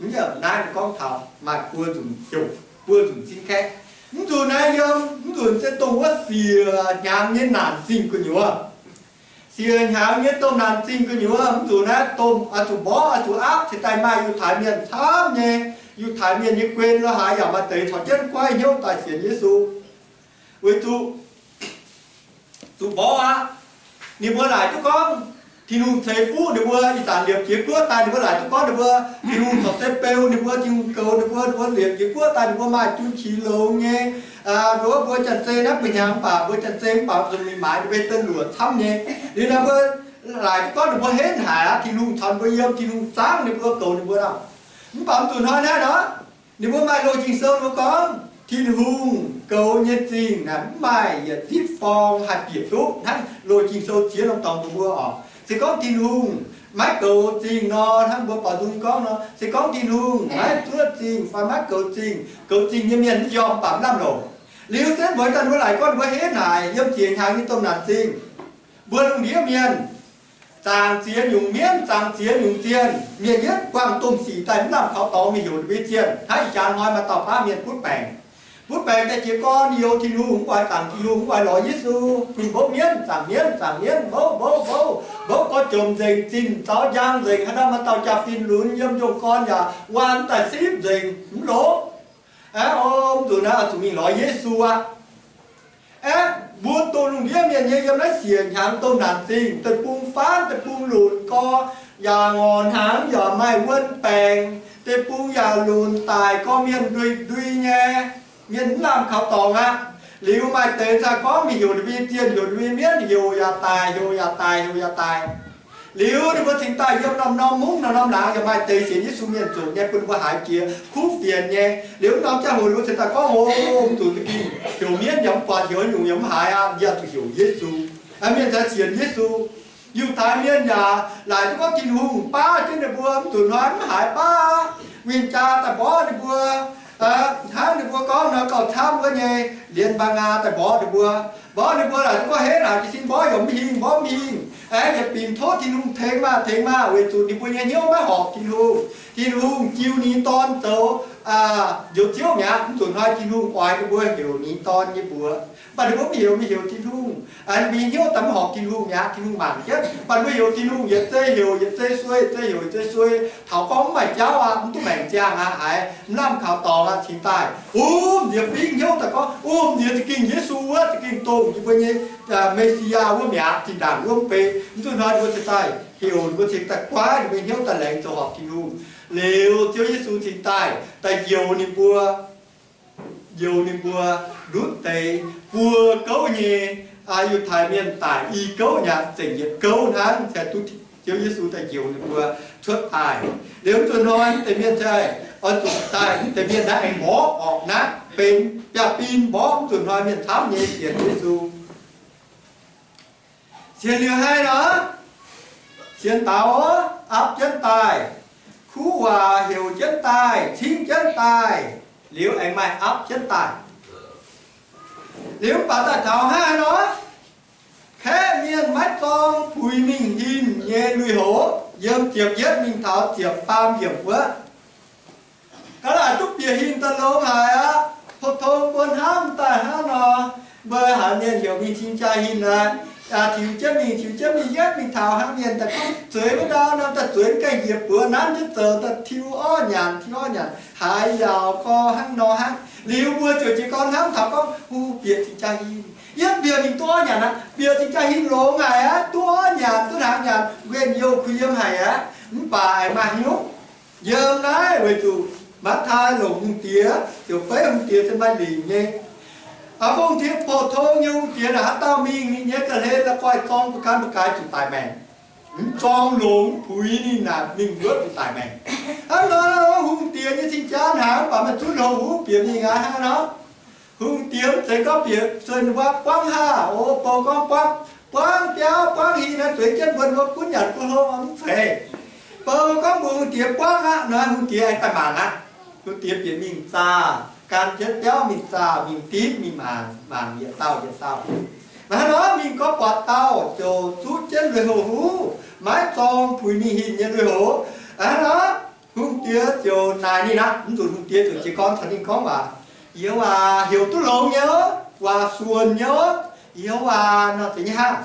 Mv yiemc naaiv gorngv taux maaih buo nzunc heuc, buo nzunc cingv kaeqv. Mv zuqc naaiv yiem, mv zuqc se dongh wuov siec hnyangx nyei naanc zingh gu'nyuoz. Siec hnyangx nyei domh naanc zingh gu'nyuoz, mv zuqc naaiv domh oix zuqc mborqv, oix zuqc apv, cingx daaih maaih Yiutai Mienh camv nyei, Yiutai Mienh nyei guen lo haaix yaac maaih deix caux jienv guaiv hnyouv daaih sienx Yesu. Weic zuqc zuqc mborqv aqv. Ninh mbuo laaic duqv gorngv Tin-Hungh ceix fuqv ninh mbuo, ih zanc liepc jiez guoqv daaih, ninh mbuo laaic duqv gorngv ninh mbuo, Tin-Hungh corc se beu ninh mbuo, Tin-Hungh goux ninh mbuo, ninh mbuo liepc jiez guoqv daaih ninh mbuo maaih jun qiex longx nyei. Nduov mbuo janx-zei naaiv buo hnyangx mv baac mbuo janx-zei mv baac zuqc mingh maaiz ninh mbuo deix luoqc camv nyei. Liuz naaiv mbuo laaic duqv gorngv ninh mbuo henv haic aqv, Tin-Hungh caux ninh mbuo yiem, Tin-Hungh zaangv ninh mbuo, goux ninh mbuo nor. Mv baac mv zuqc hnoi naaiv nor, ninh mbuo maaih Loz-Ging Sou ninh mbuo gorngv Tin-Hungh goux nyei zingh naaic mv maaih yietc zipv forng haih bieqc duqv hnangv Loz-Ging Sou ziex norm dorngx mbuox mbuo oc. Se gorngv Tin-Hungh maiv goux zingh nor, hnangv mbuo baaux nzung gorngv nor, se gorngv Tin-Hungh maiv zuov zingh fai maiv goux zingh, goux zingh nyei mienh mv yiem baac mv lamh longc. Liuz se mbuo daaih mbuo laaic gorngv ninh mbuo henv haic yiem ziec hnyangx nyei domh naanc zingh. Mbuo lungh ndiev mienh, zaangc ziex nyungc mienv, zaangc ziex nyungc zienh, mienh yietv buangh domh sic daaih mv lamh kaux dorngx mingh heuc ninh mbuo nyei zienh. Hnangv ih jaax hnoi maaih dauh baav mienh butv baengc. Butv baengc daaih jiez gorn youx Tin-Hungh, mv oix zaangc Tin-Hungh, mv oix lorz Yesu, mingh mbouv mienv, zaangc mienv, zaangc mienv, mbouv, mbouv, mbouv, mbouv gorx jomc nzengc, zinh zaux njang nzengc. Haaix dauh maaih dauh jaa-fin lunx yiem njong gorn yaac waan daaih sipv nzengc, mv longx. Aeqv, o, mv zuqc naaiv oix zuqc mingh lorz Yesu aqv. Aeqv, mbuo dongh lungh ndiev mienh nyei yiem naaiv siec hnyangx domh naanc zingh, deic-bung faanv, deic-bung lunc gorx, yaac ngorc hnaangx, yaac maaih wuon baengc, deic-bung yaac lunc daic gorx, mienh ndui-ndui nyei, mienh mv lamh kaux dorngx aqv. Liuz maaih deix cingx gorngv mingh heuc ninh mbuo nyei zienh, heuc ninh mbuo nyei mienv, heuc yaac daic, heuc yaac daic, heuc yaac daic. Liuz ninh mbuo cingx daaih yiem norm-norm mungv, norm-norm laangz yaac maaih deix sienx Yesu mienh zuqc nyei, bun ninh mbuo haiz jiex kuv fienx nyei. Liuz norm ziangh hoc ninh mbuo cingx daaih gorngv, O, mv zuqc za'gengh heuc mienv yaac mv buatc, heuc nyungc yaac mv haiz aqv, yaac zuqc heuc Yesu. Mienh cingx sienx Yesu. Yiutai mienh yaac laaic duqv gorngv Tin-Hungh baav jienv ninh mbuo, mv zuqc hnoi mv haiz baav. Win-jaa daaih mborqv ninh mbuo, hnangv ninh mbuo gorngv nor, gauh camv wuov nyei, Lienz Mbaang Aa daaih mborqv ninh mbuo. Mborqv ninh mbuo laaic duqv gorngv henv haic, jiez sin mborqv yaac mv hingh, mborqv mv hingh. Aeqv, yietc binc tov Tin-Hungh tengx maah, tengx maah, weic zuqc ninh mbuo nyei hnyouv maiv horpc Tin-Hungh. Tin-Hungh jiu ninh nyei dorn zoux Njoux Ziouv mi'aqv. Mv zuqc hnoi Tin-Hungh oix ninh mbuo heuc ninh nyei dorn nyei mbuox, mv baac ninh mbuo mv heuc, mingh heuc Tin-Hungh. Ninh mbuo nyei hnyouv daaih mv horpc Tin-Hungh mi'aqv, Tin-Hungh mangc jienv. Mv baac ninh mbuo heuc Tin-Hungh yietc zei heuc yietc zei suei, yietc zei heuc yietc zei suei. Taux gorngv mv maaih jauv aqv, mv duqv maengc ziangh aqv, haiz mv lamh kaux dorngx aqv, cingx daaih wuov nziex fingv hnyouv daaih gorngv, wuov nziex za'gengh Yesu wuov, za'gengh dongh yie mbuo nyei Me^si^yaa wuov mi'aqv, zinh ndaangc wuov mv bei. Mv zuqc hnoi ninh mbuo cingx daaih heuc, ninh mbuo cingx daaih guaiv, ninh mbuo nyei hnyouv daaih laengz zoux horpc Tin-Hungh. Liuz Ziouv Yesu cingx daaih, daaih njoux ninh mbuo, njoux ninh mbuo ndutv deix buo gouv nyei Yiutai Mienh daic, i gouv nyei, zengc yietc gouv hnangv, cingx duqv Ziouv Yesu daaih njoux ninh mbuo cuotv daaih. Liuz mv zuqc hnoi deix mienh cingx oix zuqc daaih, deix mienh naaiv aengx mborqv orqc naaiv, benx biaav-bin mborqv, mv zuqc hnoi mienh camv nyei sienx Yesu. Sienx liuz haaix nor? Sienx daux, apv jienv daaih, kuv waac heuc jienv daaih, cingv jienv daaih, liuz aengx maaih apv jienv daaih. Liuz mv baac daaih taux haaix nor? Kaeqv mienh maiv zorng puix mingh hinh nyei lui-houx, yiem ziepc yietv mingh taux ziepc faam yiemc wuov. Ga'naaiv duqv bieqc hinh daaih longx haic aqv. Tong-tong mbuo hnamv daaih hnangv nor, mbuo haiz mienh heuc mingh cing jaa hinh aqv, tiux jienv mingh, tiux jienv mingh, yietv mingh taux hnangv mienh daaih gorngv zueiz wuov ndau nor, daaih zueiz gaengh njiec buoz nanv jienv zoux, daaih tiux orv nyanc, tiux orv nyanc, haiz yaauc gorx hnangv nor hnangv. Liuz mbuo ziouc jiez gorn hnamv taux gorngv, Huv, bieqc cing jaa hinh, yietv bieqc mingh duqv orv nyanc aqv. Bieqc cing jaa hinh longx haic aqv, duqv orv nyanc, duqv hnaangx nyanc, nquenh youh kuh yiem haic aqv. Mv baac aengx maaih hnyouv yiem naaiv weic zuqc Matv^taai longc hungh diex, ziouc feiv hungh diex se maaih lingc nyei. Aa, hungh diex, pou-tong nyei hungh diex naaic, haaix dauh mingh ninh nyei ga'hlen la'guaih zorng mbuo ganh mbuo gaaix zuqc daic maengc. Mv zorng longx puix ninh naaic, mingh wuov zuqc daic maengc. Hnangv nor, hungh diex nyei cing-jaa hnaangx, mv baac maaih zunv houx huv bieqc mingh aqv hnangv nor. Hungh diex mv zeiz gorngv bieqc sueih wuov buangv haav, o, bou gorngv buangv, buangv biauv buangv hingh naaiv, zueiz jienv mbuo wuov gunv nyanc gunv hlo mv zeiz. Bou gorngv mbuox hungh diex buangv aqv nor, hungh diex aengx daaih mangc aqv. Hungh diex bieqc mingh zaah, gan jienv biauv mingh zaah, mingh dipv, mingh mangc, mangc yietc dauh yietc dauh. Hnangv nor mingh gorngv buatc dauh ziouc zuqv jienv lui-houx huv, maiv zorng puix mingh hinc nyei lui-houx. Hnangv nor hungh diex ziouc naaic ninh aqv. Mv nzunc hungh diex ziouc jiez gorn caux ninh gorngv waac, Yie waac heuc duqv longx nyei, waac suonc nyei, yie waac nor zeiz nyei hnangv.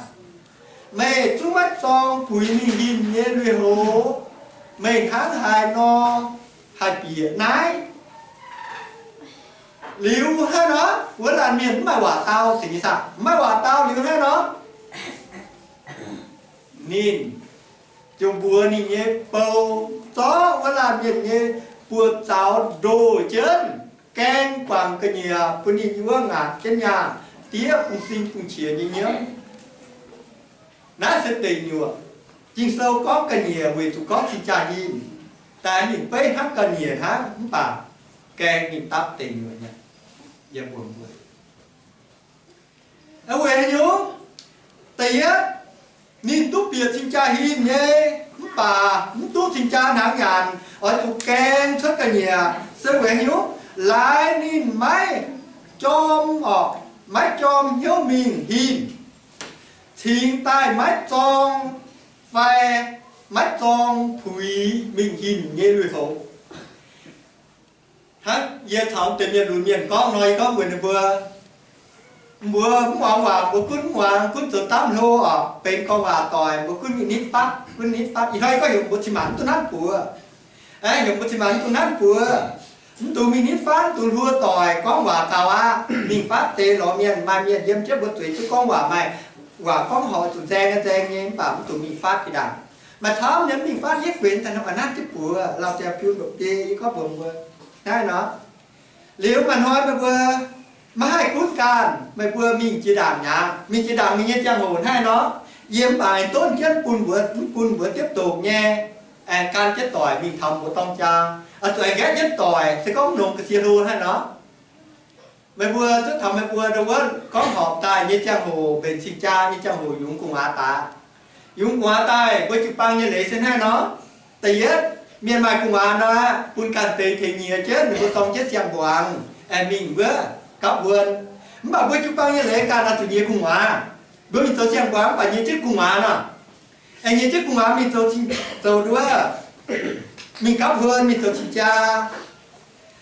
Meih zungv maiv zorng puix mingh hinc nyei lui-houx, meih hnangv haaix nor haih bieqc naaiv? Liuz hnangv nor, wuov laanh mienh mv maaih waac dau, cingx nyei saah? Mv maaih waac dau liuz hnangv nor, ninh ziouc mbuox ninh nyei bou, zorqv wuov laanh mienh nyei buoz-zaux ndoh jienv, gaeng guangc ga'nyiec bun ninh wuov ngaatc jienv nyaah, diev bung-sing bung-qiex nyei nyiemv. Naaiv se deic nyuoqc. Ging-Sou gorngv ga'nyiec weic zuqc gorngv cing-jaa hinc, daaih ninh beiv hnangv ga'nyiec hnangv, mv baac gaeng ninh dapv deic nyuoqc nyei. Yie mbuox mbuo, weic haaix nyungc? Da'yietv, ninh duqv bieqc cing-jaa hinc nyei, mv baac mv duqv cing-jaa hnaangx nyanc, oix zuqc gaeng cuotv ga'nyiec. Se weic haaix nyungc? Laaix ninh maiv jorm orqc, maiv jorm hnyouv mingh hinc, cingx daaih maiv zorng fai maiv zorng puix mingh hinc nyei lui-houx. Hnangv yie caux deix mienh lunx mienh gorngv nor, yie gorngv mbuox ninh mbuo, mbuo mv muangx waac, mbuo gunv mv muangx, gunv zoux dapv hlo orqc, benx gorngv waac doic, mbuo gunv mingh nitv fatv, gunv nitv fatv. Ih hnoi yie gorngv heuc mbuo cin-maanc mv dungx nanv buoz. Aeqv, heuc mbuo cin-maanc mv dungx nanv buoz, mv dungx mingh nitv fatv, mv dungx hluo doic, gorngv waac gaux aqv. Mingh fatv deix lorz mienh, maaih mienh yiem jienv mbuo zueiz duqv gorngv waac, maaih waac gorngv horpc zuqc nzaeng nzaeng nyei, mv baac mv dungx mingh fatv jiex ndaangc. Maaih camv nyei mv mingh fatv, yietv guenx daaih nor, a'hnangv jienv buoz, lauh jaa biu ndoqc biei, yie gorngv mbuox mbuo hnangv nor. Liuz maaih hnoi meih mbuo maiv haih gunv ganh, meih mbuo mingh jiex ndaangc mi'aqv. Mingh jiex ndaangc mingh nyei ziangh hoc hnangv nor, yie mv baac aengx donv jienv bun mbuo, mv bun mbuo diepv doqc nyei, aengx gan jienv doic mingh taux mbuo dorng jaa, oix zuqc aengx nqaeqv jienv doic, se gorngv mv longx ga'sie hlo hnangv nor. Meih mbuo zuov taux meih mbuo ndau wuov gorngv horpc daaih nyei ziangh hoc, mbenc cing-jaa nyei ziangh hoc, yungz gu'nguaaz daaih. Yungz gu'nguaaz daaih, mbuo jiu-baang nyei leiz se hnangv nor. Da'yietv, mienh maaih gu'nguaaz nor, bun ganh deix tengx nyiex jienv, ninh mbuo dorng jienv siang-mbuangz aengx mingh wuov gapv wuon. Mv baac mbuo jiu-baang nyei leiz ganh oix zuqc nyiex gu'nguaaz. Mbuo mingh zoux siang-mbuangz mv baac nyiex jienv gu'nguaaz nor. Aengx nyiex jienv gu'nguaaz mingh zoux, zoux nduov, mingh gapv wuon, mingh zoux cing-jaa.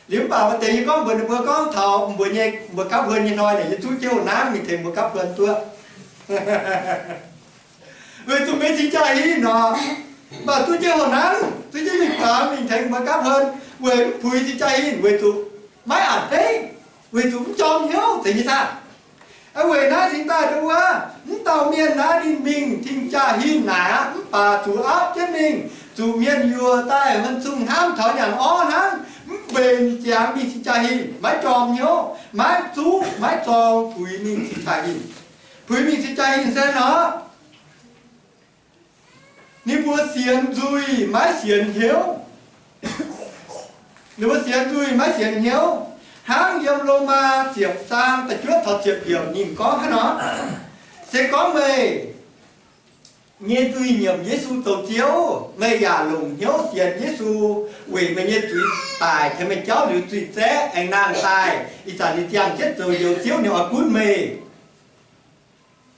Liuz mv baac maaih deix yie gorngv mbuox ninh mbuo gorngv taux mbuo nyei, mbuo gapv wuon nyei hnoi naaic, yie zuqv jienv hoc nangv mingh tengx mbuo gapv wuon duqv. Weic zuqc mbuo cing-jaa hinc nor, mv baac zuqv jienv hoc nangv, zuqv jienv mingh guangc mingh tengx mbuo gapv wuon, weic mv puix cing-jaa hinc, weic zuqc maiv a'hneiv, weic zuqc mv jorm hnyouv, zeiz nyei saah? Weic naaiv cingx daaih nduov, mv dauh mienh naaiv ninh mingh cing-jaa hinc naaic aqv, mv baac zuqc aapv jienv mingh, zuqc mienh yuoz daaih, hmien zungh hnamv taux nyanc orv hnangv, mv mbenc ziangx mingh cing-jaa hinc, maiv jorm hnyouv, maiv zuqv maiv zorng puix mingh cing-jaa hinc. Puix mingh cing-jaa hinc se nor, ninh mbuo sienx nzuih maiv sienx hnyouv. Ninh mbuo sienx nzuih maiv sienx hnyouv. Hnangv yiem Lomaa ziepc zaang da'juov taux ziepc yiemc ninh gorngv hnangv nor, se gorngv meih nyei nzuih nyiemc Yesu zoux Ziouv, meih yaac longc hnyouv sienx Yesu weic meih nyei zuiz daic tengx meih jauv liuz zuiz zaeqv aengx nangh daaih, ih zanc ninh ziangh jienv zoux njoux Ziouv, ninh oix gunv meih.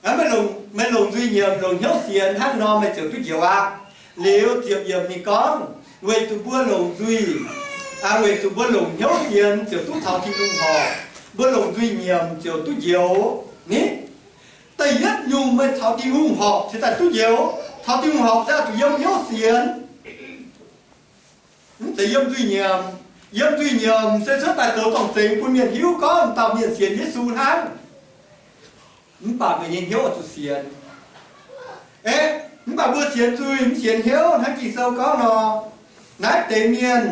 Meih longc, meih longc nzuih nyiemc, longc hnyouv sienx hnangv nor, meih ziouc duqv njoux aqv. Liuz ziepc yiemc ninh gorngv, weic zuqc mbuo longc nzuih, weic zuqc mbuo longc hnyouv sienx ziouc duqv caux Tin-Hungh horpc. Mbuo longc nzuih nyiemc ziouc duqv njoux. Ni, da'yietv nyungc meih caux Tin-Hungh horpc se daaih duqv njoux. Caux Tin-Hungh horpc se oix zuqc yiem hnyouv sienx. Mv zeiz yiem nzuih nyiemc. Yiem nzuih nyiemc se cuotv daaih zoux zorng-zengx bun mienh hiuv gorngv dauh mienh sienx Yesu hnangv. Mv baac meih nyei hnyouv oix zuqc sienx. Aeqv, mv baac mbuo sienx nzuih mv sienx hnyouv hnangv Ging-Sou gorngv nor, naaiv deix mienh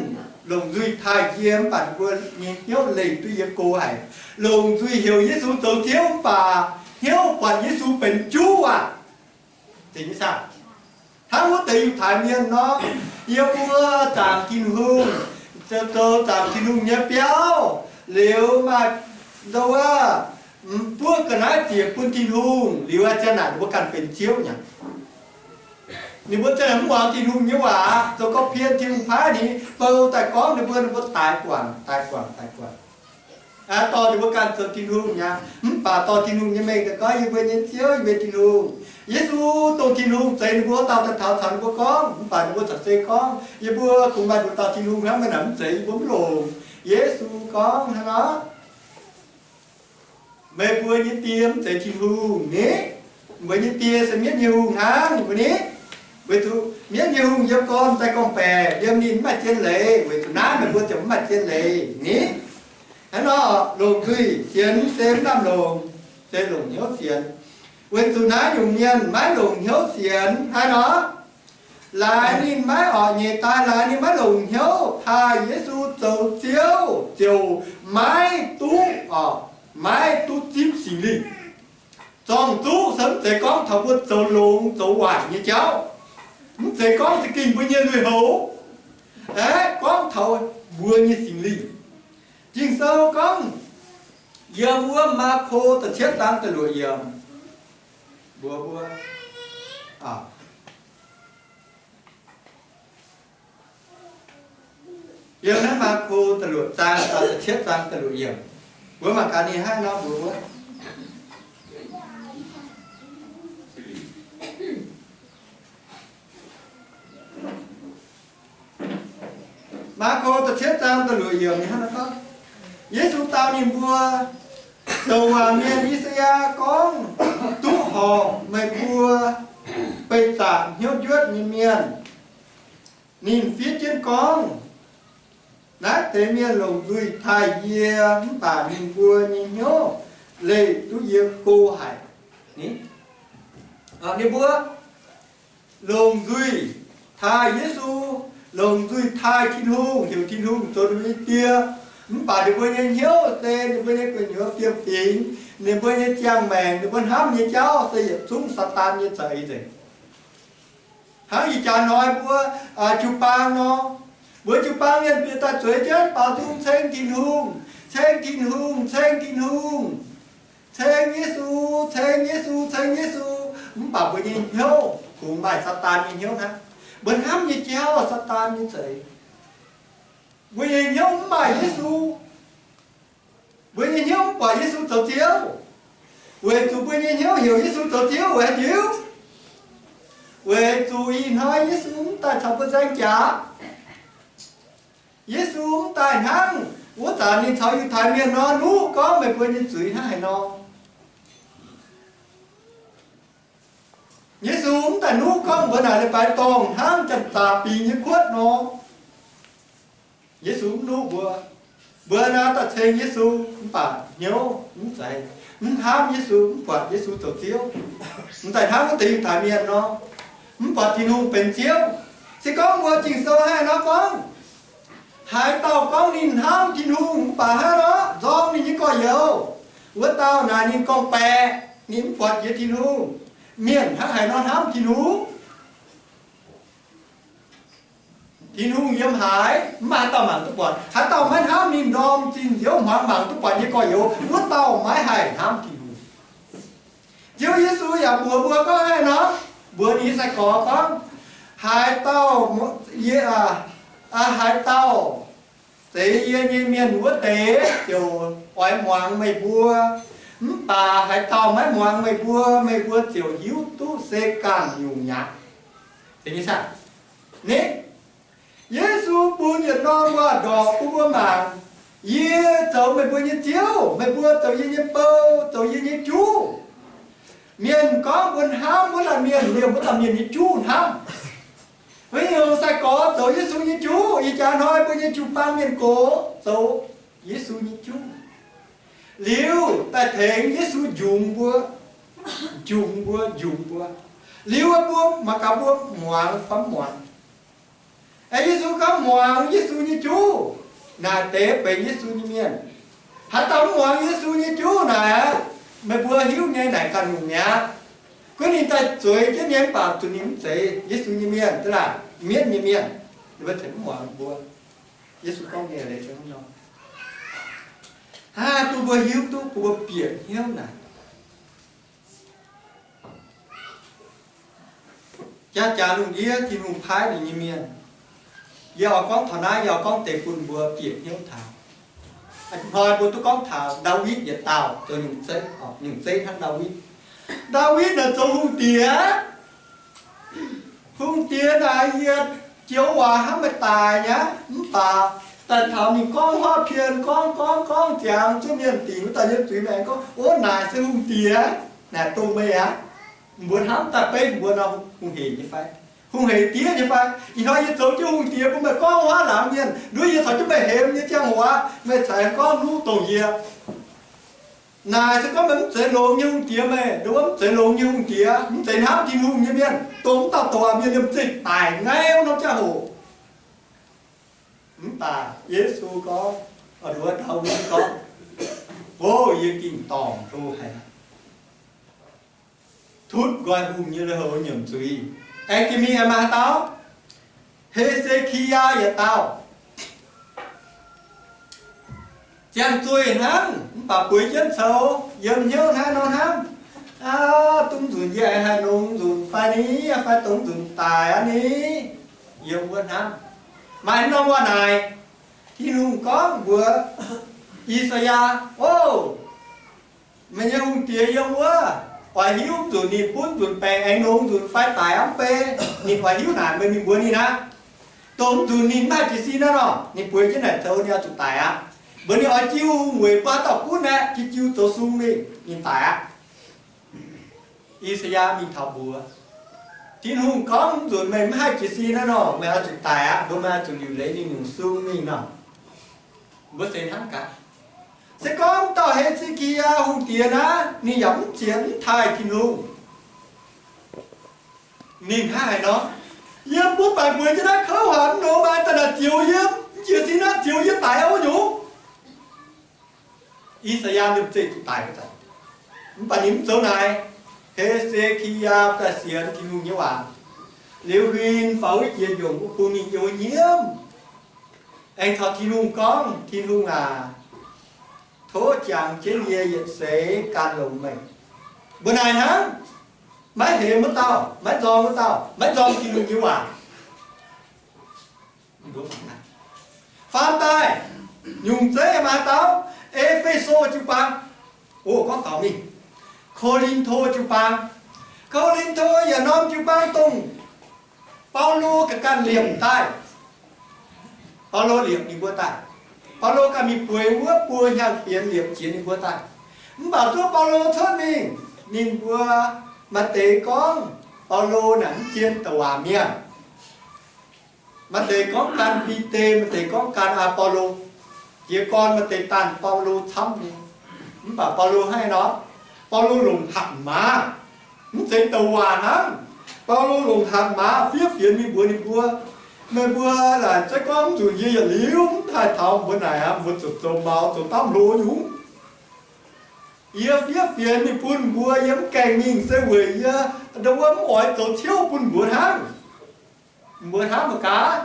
longc nzuih taaih yie mv baac ninh mbuo nyei hnyouv leih duqv yie go haic. Longc nzuih heuc Yesu zoux Ziouv mv baac hnyouv buatc Yesu benx juv aac. Hnangv wuov deix Yiutai mienh nor, yie mbuo zaangc Tin-Hungh, zoux zaangc Tin-Hungh nyei biauv, liuz maaih nduov buov ga'naaiv ziec bun Tin-Hungh, liuz ziang naaic ninh mbuo ganh benx ziouv nyei. Ninh mbuo ziang naaic mv muangx Tin-Hungh nyei waac, zoux gorngv pien Tin-Hungh paaiv ninh bou daaih gorngv ninh mbuo, ninh mbuo daix guangc, daix guangc, daix guangc. Dorh ninh mbuo ganh zoux Tin-Hungh nyei. Mv baac dorh Tin-Hungh nyei mengh daaih gorngv, yie mbuo nyei Ziouv, yie mbuo Tin-Hungh. Yesu dongh Tin-Hungh, zeiz ninh mbuo wuov dauh daaih taux caux ninh mbuo gorngv. Mv baac ninh mbuo caux se gorngv, yie mbuo kungx maaih nduqc dauh Tin-Hungh hnangv, meih naaic mv zeiz, yie mbuo mv longc. Yesu gorngv hnangv nor, meih mbuo nyei die mv zeiz Tin-Hungh ni. Meih mbuo nyei die se mienv nyei hungh hnangv mbuo ni. Weic zuqc mienv nyei hungh yiem gorn daaih gorngv-baeqc, yiem ninh mv maaih zien leiz. Weic zuqc naaiv meih mbuo ziouc mv maaih zien leiz ni. Hnangv nor, longc nzuih sienx se mv lamh longc, se longc hnyouv sienx. Weic zuqc naaiv nyungc mienh maiv longc hnyouv sienx hnangv nor, laaix ninh maiv orqc, nyeic daaih laaix ninh maiv longc hnyouv taaih Yesu zoux Ziouv ziouc maiv duqv orqc, maiv duqv zipv Singx Lingh. Zorng-zuqv se mv zeiz gorngv taux mbuo zoux longx zoux waaic nyei jauv. Mv zeiz gorngv za'gengh mbuo nyei lui-houx. Aeqv, gorngv taux mbuo nyei Singx Lingh. Ging-Sou gorngv yiem wuov Maako da'cietv zaang da'luoqc yiemc, mbuox mbuo, yiem naaiv Maako da'luoqc zaang, da'cietv zaang da'luoqc yiemc, mbuox mangc gaax ninh hnangv nor mbuox wuov. Maako da'cietv zaang da'luoqc yiemc hnangv naaiv gorngv, Yesu dau ninh mbuo, douc waac mienh I^saa^yaa gorngv, duqv horpc meih mbuo beih zaangc hnyouv njuotv nyei mienh. Ninh fiev jienv gorngv, naaiv deix mienh longc nzuih taaih yie, mv baac ninh mbuo nyei hnyouv leih duqv yie go haic. Ninh mbuo longc nzuih taaih Yesu, longc nzuih taaih Tin-Hungh, heuc Tin-Hungh zoux ninh mbuo nyei die. Mv baac ninh mbuo nyei hnyouv se ninh mbuo nyei gu'nyuoz fiem-fingx, ninh mbuo nyei ziangh maengc, ninh mbuo hnamv nyei jauv se yietc zungv Saadaan nyei za'eix nzengc. Hnangv ih jaax hnoi mbuo jiu-baang nor, mbuo jiu-baang mienh bieqc daaih zueiz jienv baaux nzung ceng Tin-Hungh, ceng Tin-Hungh, ceng Tin-Hungh, ceng Yesu, ceng Yesu, ceng Yesu. Mv baac mbuo nyei hnyouv kungx maaih Saadaan nyei hnyouv hnangv. Mbuo hnamv nyei jauv Saadaan nyei za'eix. Mbuo nyei hnyouv mv maaih Yesu. Mbuo nyei hnyouv mv buatc Yesu zoux Ziouv. Weic zuqc mbuo nyei hnyouv heuc Yesu zoux Ziouv weic haaix diuc? Weic zuqc ih hnoi Yesu mv daaih caux mbuo nzaeng jaax. Yesu mv daaih hnangv wuov zanc ninh caux Yiutai Mienh nor nuqv gorngv meih mbuo nyei zuiz hnangv haaix nor. Yesu mv daaih nuqv gorngv mbuox naaic leiz-baaix dorngh hnangv janx-zaqc bingx nyei kuotv nor. Yesu mv nuqv mbuo. Mbuo naaiv daaih ceng Yesu mv baac hnyouv mv zeiz, mv hnamv Yesu, mv buatc Yesu zoux Ziouv. Mv daaih hnangv wuov deix Yiutai Mienh nor, mv buatc Tin-Hungh benx Ziouv. Se gorngv mbuo Ging-Sou hnangv nor gorngv, haaix dauh gorngv ninh hnamv Tin-Hungh mv baac hnangv nor nzorng ninh nyei gorx-youz, wuov dauh naaic ninh gorngv-baeqc, ninh mv buatc jiex Tin-Hungh. Mienh hnangv haaix nor hnamv Tin-Hungh? Tin-Hungh yiem haaix? Mv maaih haaix dauh mangc duqv buatc. Haaix dauh maiv hnamv ninh ndorm zinh nziouv hmuangx mangc duqv buatc nyei gorx-youz, wuov dauh maiv haih hnamv Tin-Hungh. Ziouv Yesu yaac mbuox mbuo gorngv haaix nor, mbuox ninh nyei sai-gorx gorngv, haaix dauh, yie, haaix dauh zeix yie nyei mienh wuov deix ziouc oix muangx meih mbuo. Mv baac haaix dauh maiv muangx meih mbuo, meih mbuo ziouc hiuv duqv se ganh nyungc mi'aqv. Ni, Yesu bun yietc norm waac-ndorqc bun mbuo mangc. Yie zoux meih mbuo nyei Ziouv, meih mbuo zoux yie nyei bou, zoux yie nyei juv. Mienh gorngv mbuo hnamv wuov laanh mienh liemh wuov dauh mienh nyei juv hnamv. Wuov nyungc sai-gorx zoux Yesu nyei juv. Ih jaax hnoi mbuo nyei jiu-baang mienh gox zoux Yesu nyei juv. Liuz daaih tengx Yesu njungx mbuo, njungx mbuo, njungx mbuo. Liuz mbuo mangc gaax mbuo muangx fai mv muangx. Aengx Yesu gorngv, muangx Yesu nyei juv naaic deix benx Yesu nyei mienh. Haaix dauh mv muangx Yesu nyei juv naaic aqv, meih mbuo hiuv nyei naaic ganh nyungc mi'aqv. Gunv ninh daaih zueiz jienv nyei mv baac zuqc ninh mv zeiz Yesu nyei mienh, da'laah mienv nyei mienh, ninh mbuo cingx mv muangx mbuo. Yesu gorngv nyei leiz se hnangv nor. Hnangv bun mbuo hiuv duqv bun mbuo bieqc hnyouv naaic. Jaa-jaax lungh ndiev Tin-Hungh paaiv ninh nyei mienh. Yie oix gorngv taux naaiv, yie oix gorngv deix bun mbuo bieqc hnyouv taux. Hnoi mbuo duqv gorngv taux Ndaawitv yietc dauh zoux nyungc zeiv, nyungc zeiv hnangv Ndaawitv. Ndaawitv naaic zoux hungh diex. Hungh diex naaic, yie joux waac hnangv meih daic nyei aqv. Mv baac daaih taux ninh gorngv huaav pien, gorngv gorngv gorngv ziangx zuov mienh dingc wuov dauh nyei zuiz maengx gorngv, ov, naaic se hungh diex, naaic dongh meih aqv. Mbuo hnamv daaih beiv mbuo nor hungh hec nyei fai? Hungh hec diev nyei fai? Ih hnoi yie zoux jienv hungh diex bun meih gorngv huaav laangz mienh, nduov yie caux jienv meih hemx nyei ziangh hoc aqv, meih caux aengx gorngv nuqv dongh yie. Naaic se gorngv meih mv zeiz longx nyei hungh diex meih, nduov mv zeiz longx nyei hungh diex, mv zeiz hnamv Tin-Hungh nyei mienh, dongh mv dauh douc mienh liemh zeih daic nqaiv wuov norm ziangh hoc. Mv baac Yesu gorngv, nduov Ndaawitv gorngv, ov, yie gengh dorngc hlo haic. Tutv nqoi hungh nyei lui-houx nyiemc zuiz. Aengx jiex mingh aengx maaih haaix dauh? He^se^ki^yaa yietc dauh. Ziangh zueih hnangv, mv baac bueix jienv coux, yiem hnyouv hnangv nor hnamv, aav, dungx nzunc yie aengx haih longx nzunc fai ni, fai dongh nzunc daic aqv ni, yiem wuov hnamv. Maaih norm waac naaic, Tin-Hungh gorngv mbuox I^saa^yaa, ov, meih nyei hungh diex yiem wuov, oix hiuv nzunc ninh bun nzunc baengc aengx longx nzunc fai daic aqv mv bei. Ninh oix hiuv naaic, meih mingh mbuox ninh aqv. Dongh nzunc ninh mv haih jiez sin naaiv nor, ninh bueix jienv naaic zoux ninh oix zuqc daic aqv. Mbuox ninh oix jiu hungh weic bun haaix dauh gunv aeqv, jiu jiu zoux sung mingh, ninh daic aqv. I^saa^yaa mingh taux mbuox, Tin-Hungh gorngv nzunc meih mv haih jiez sin naaiv nor, meih oix zuqc daic aqv. Mbuo meih oix zuqc liuc leiz ninh nyungc sung mingh nor. Mbuo se hnangv gaax. Se gorngv dauh He^se^ki^yaa hungh diex naaiv, ninh yaac mv zienx mv taaih Tin-Hungh. Ninh hnangv haaix nor? Yie bun baengc mbueix jienv naaiv kouv haic, mv nongx maaih daaih naaic zioux yie, mv jiez sin naaiv zioux yie daic wuov nyungc. I^saa^yaa liemh zeih zuqc daic wuov zanc, mv baac ninh mv zoux naaic. He^se^ki^yaa daaih sienx Tin-Hungh nyei waac liuz, huin faaux wuov jiex nyungc wuov bung ninh youh nyiemv, aengx caux Tin-Hungh gorngv, Tin-Hungh aac, tov jangx jienv yie yietc seix gan longx meih. Mbuo naaic hnangv, maiv hemx wuov dauh, maiv nzorng wuov dauh, maiv nzorng Tin-Hungh nyei waac. Faam daaih, nyungc zeiv maaih haaix dauh? E^fe^so jiu-baang. O, gorngv taux mingh Ko^lin^to jiu-baang. Ko^lin^to yaac norm jiu-baang dongh Baulo ga'ganh liepc daaih. Baulo liepc ninh mbuo daaih. Baulo ganh mingh bueix wuov buo hnyangx-bienx liepc jiex ninh mbuo daaih. Mv baac zuov Baulo cuotv mingh, ninh mbuo maaih deix gorngv Baulo naaic mv zien douc waac mienh. Maaih deix gorngv gan Bide, maaih deix gorngv gan Baulo. Jiez gorn maaih deix daanh Baulo camv nyei. Mv baac Baulo hnangv haaix nor? Baulo longc hatc maaz, mv zeiz douc waac hnangv. Baulo longc hatc maaz fiev fienx mingh mbuox ninh mbuo, meih mbuo laaic zeiv gorngv mv nzunc yie yietc liuz mv haih taux mbuo naaic aqv, mbuo zuqc zoux maux zoux daamv hlo nyungc. Yie fiev fienx mingh bun mbuo, yie mv gaengh mingh se weic yie ndau wuov mv oix zoux ciouv bun mbuo hnangv. Mbuo hnamv mangc gaax,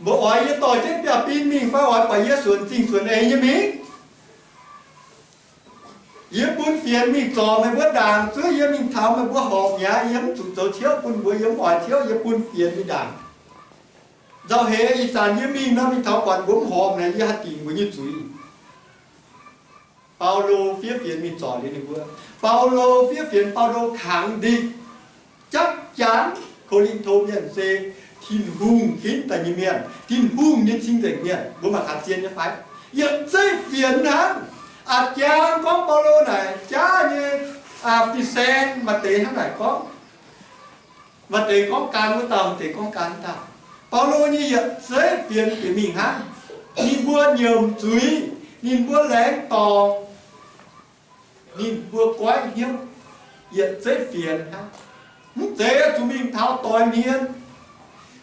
mbuo oix yie dorh jienv biaav-bin mingh fai oix buatc yie suonc zingh suonc eix nyei mingh? Yie bun fienx mingh zorc meih mbuo ndaangc, zuov yie mingh taux meih mbuo horpc mi'aqv. Yie mv zuqc zoux ciouv bun mbuo, yie mv oix ciouv, yie bun fienx mingh ndaangc. Nzauh heix ih zanc yie mingh nor, mingh taux buatc mbuo mv horpc naaic, yie haih dingc mbuo nyei zuiz. Baulo fiev fienx mingh zorc liuz ninh mbuo. Baulo fiev fienx, Baulo khẳng định, chắc chắn Ko^lin^to mienh se Tin-Hungh ginv daaih nyei mienh, Tin-Hungh nyei cing-nzengc mienh. Mbuo mangc gaax zien nyei fai? Yietc zeiv fienx hnangv. A'jang gorngv Baulo naaic jaav nyei, aa, fin-saeng maaih deix hnangv naaic gorngv. Maaih deix gorngv gan wuov dauh, maaih deix gorngv gan wuov dauh. Baulo nyei yietc zeiv fienx bieqc mingh hnangv. Ninh mbuo nyiemc zuiz, ninh mbuo laengz dorngc, ninh mbuo goiv hnyouv, yietc zeiv fienx hnangv. Mv zeiz zuqc mingh taux doix hmien,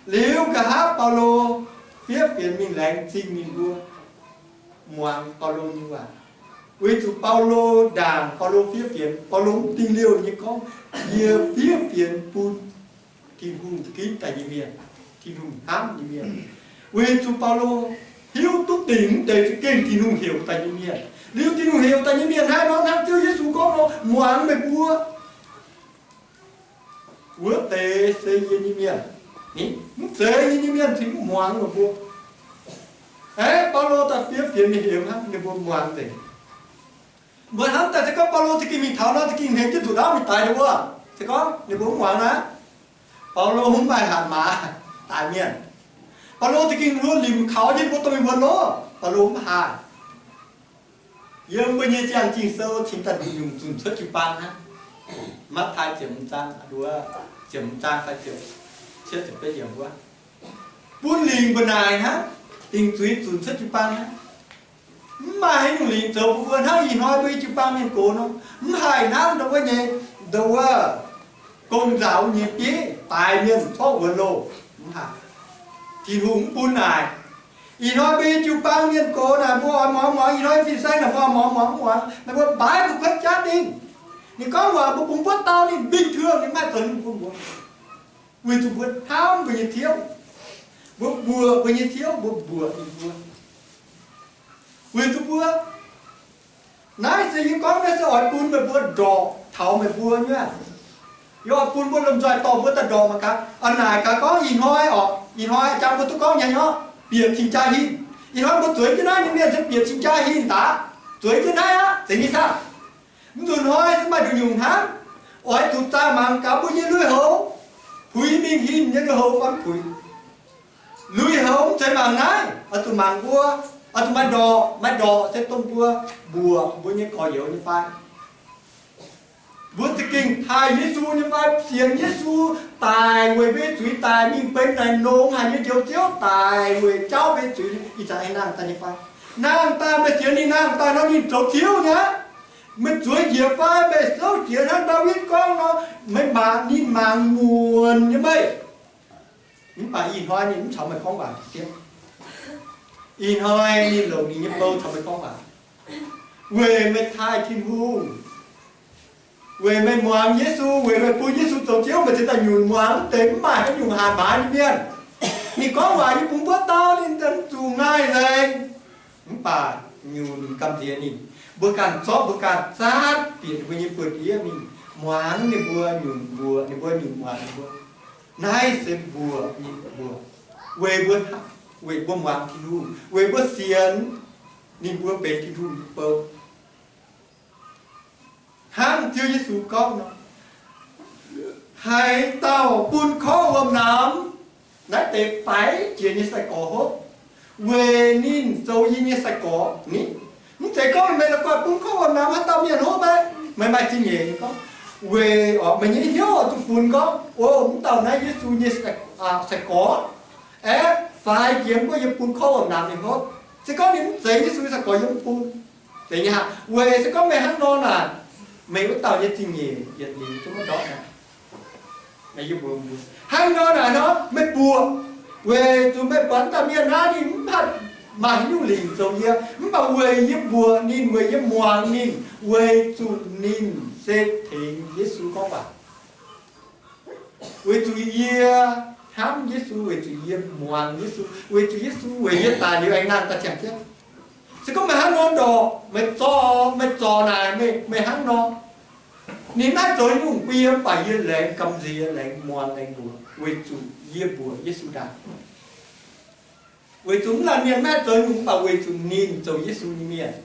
Liuz nqa'haav Baulo fiev fienx mingh laengz zingh ninh mbuo muangx Baulo nyei waac, weic zuqc Baulo ndaangc, Baulo fiev fienx, Baulo mv dingh liouh nyei gorngv, yie fiev fienx bun Tin-Hungh ginv daaih nyei mienh, Tin-Hungh hnamv nyei mienh, weic zuqc Baulo hiuv duqv dingc wuov deix za'gengh Tin-Hungh heuc daaih nyei mienh. Liuz Tin-Hungh heuc daaih nyei mienh hnangv nor, hnangv Ziouv Yesu gorngv nor, muangx meih mbuo wuov deix se yie nyei mienh. Mv zeiz yie nyei mienh cingx mv muangx meih mbuo. Aeqv, Baulo daaih fiev fienx mingh heuc hnangv ninh mbuo muangx nzengc. Mbuo hnamv daaih se gorngv Baulo za'gengh mingh taux nor, za'gengh hnengx jienv nzuqc ndaauv mingh daix ninh mbuo. Se gorngv ninh mbuo mv muangx naaic, Baulo mv maaih hatc maaz daix mienh. Baulo za'gengh hluo limc kaux jienv mbuo domh mienh mbuo loh, Baulo mv haih. Yiem mbuo nyei Ziangh Zingh Sou cingx daaih nyungc zunc cuotv jiu-baang hnangv. Matv^taai ziepc hmz zaang, ziepc hmz zaang fai ziepc cietv ziepc betv yiemc wuov, bun lingc mbu'naaic hnangv, dingc zuiz zunc cuotv jiu-baang hnangv. Mv maaih haaix nyungc lingc zoux bun mbuo hnangv ih hnoi mbuo nyei jiu-baang mienh gox nor. Mv haih hnangv ndau wuov nyei, ndau wuov gong-nzaaux nyei bieiv daix mienh corc wuonx loh. Mv haih. Tin-Hungh mv bun naaic. Ih hnoi mbuo nyei jiu-baang mienh gox naaic, mbuo oix muangx muangx. Ih hnoi fin-saeng naaic mbuo oix muangx muangx, meih mbuo baaix mbuo kuotv jaav dingh. Ninh gorngv waac mbuo bungx buov dau ninh bình thường, ninh mv maaih zoux nyungc bun mbuo. Weic zuqc mbuo hnamv mbuo nyei Ziouv, mbuo mbuoqc mbuo nyei Ziouv, mbuo mbuoqc ninh mbuo. Weic zuqc mbuo, naaiv se yie gorngv naaiv se oix bun meih mbuo ndorqc taux meih mbuo nyei. Yie oix bun mbuo lomh nzoih dorh mbuo daaih ndorqc mangc gaax. A'naaic gaax gorngv ih hnoi oc, ih hnoi jang mbuo duqv gorngv nyei nor, bieqc cing-jaa hin. Ih hnoi mbuo zueiz jienv naaiv nyei mienh se bieqc cing-jaa hin daaih. Zueiz jienv naaiv aqv, zeiz nyei saah? Mv nzunc hnoi se maaih nduqc nyungc hnangv. Oix zuqc zaah mangc gaax mbuo nyei lui-houx puix mingh hin nyei lui-houx fai mv puix. Lui-houx mv zeiz mangc naaiv, oix zuqc mangc mbuo, oix zuqc maaih ndorqc. Maaih ndorqc se dongh mbuo mbuoqc mbuo nyei gorx-youz nyei fai. Mbuo za'gengh taaih Yesu nyei fai, sienx Yesu daic weic mbuo nyei zuiz daic mingh benx naaic longx haic nyei Njoux Ziouv daic weic jauv mbuo nyei zuiz, ih zanc aengx nangh daaih nyei fai? Nangh daaih. Meih sienx ninh nangh daaih nor, ninh zoux Ziouv nyei aqv. Meih zueiz njiec fai? Meih souv jiex hnangv Ndaawitv gorngv nor, meih mangc, ninh mangc muonc nyei meih. Mv baac ih hnoi ninh mv caux meih gorngv waac. Ih hnoi ninh longc ninh nyei bou caux meih gorngv waac, weic meih taaih Tin-Hungh, weic meih muangx Yesu, weic meih bun Yesu zoux Ziouv. Meih cingx daaih nyunc muangx wuov deix mv maaih haaix nyungc hatc maaz nyei mienh. Ninh gorngv waac yie bungx buov dau, ninh daaih mv zuqc ngaih nzengc. Mv baac nyunc gamh nziex ninh. Mbuo ganh zorqv mbuo ganh zaatv bieqc ninh mbuo nyei buoz-ndiev mingh muangx ninh mbuo nyunc mbuoqc, ninh mbuo nyunc muangx ninh mbuo. Naaiv se mbuoqc ninh mbuo, weic mbuo, weic mbuo muangx Tin-Hungh, weic mbuo sienx ninh mbuo benx Tin-Hungh nyei bou. Hnangv Ziouv Yesu gorngv nor, haaix dauh bun korv wuom-namx naaiv deix faix jiex nyei sai-gorx hopv, weic ninh zoux yie nyei sai-gorx ni. Mv zeiz gorngv meih la'guaih bun korv wuom-namx haaix dauh mienh hopv aqv. Meih maaih zingh nyeic gorngv, weic orqc, meih nyei hnyouv oix zuqc funx gorngv, o, mv dauh naaiv Yesu nyei sai-gorx, aeqv, faix jiex wuov yie bun korv wuom-namx ninh hopv. Se gorngv ninh mv zeiz Yesu nyei sai-gorx yie mv bun. Zeiz nyei aqv. Weic se gorngv meih hnangv nor naaic, meih wuov dauh nyei zingh nyeic yietc liuz zungv maiv ndortv aqv. Hnangv nor naaic nor, meih buoqc, weic zuqc meih buatc dauh mienh naaiv ninh mv hatc maaih haaix nyungc lingc zoux yie, mv baac weic yie mbuoqc ninh, weic yie muangx ninh, weic zuqc ninh se tengx Yesu gorngv waac. Weic zuqc yie hnamv Yesu, weic zuqc yie muangx Yesu, weic zuqc Yesu weic yie daic liuz aengx nangh daaih ziangh jienv. Se gorngv meih hnangv nor ndorqc, meih zorqv, meih zorqv naaic, meih, meih hnangv nor, ninh maiv zoux nyungc bun yie, mv baac yie laengz gamh nziex, laengz muangx, laengz mbuoqc, weic zuqc yie mbuoqc Yesu ndaangc. Weic zuqc mv laanh mienh maiv zoux nyungc, mv baac weic zuqc ninh zoux Yesu nyei mienh,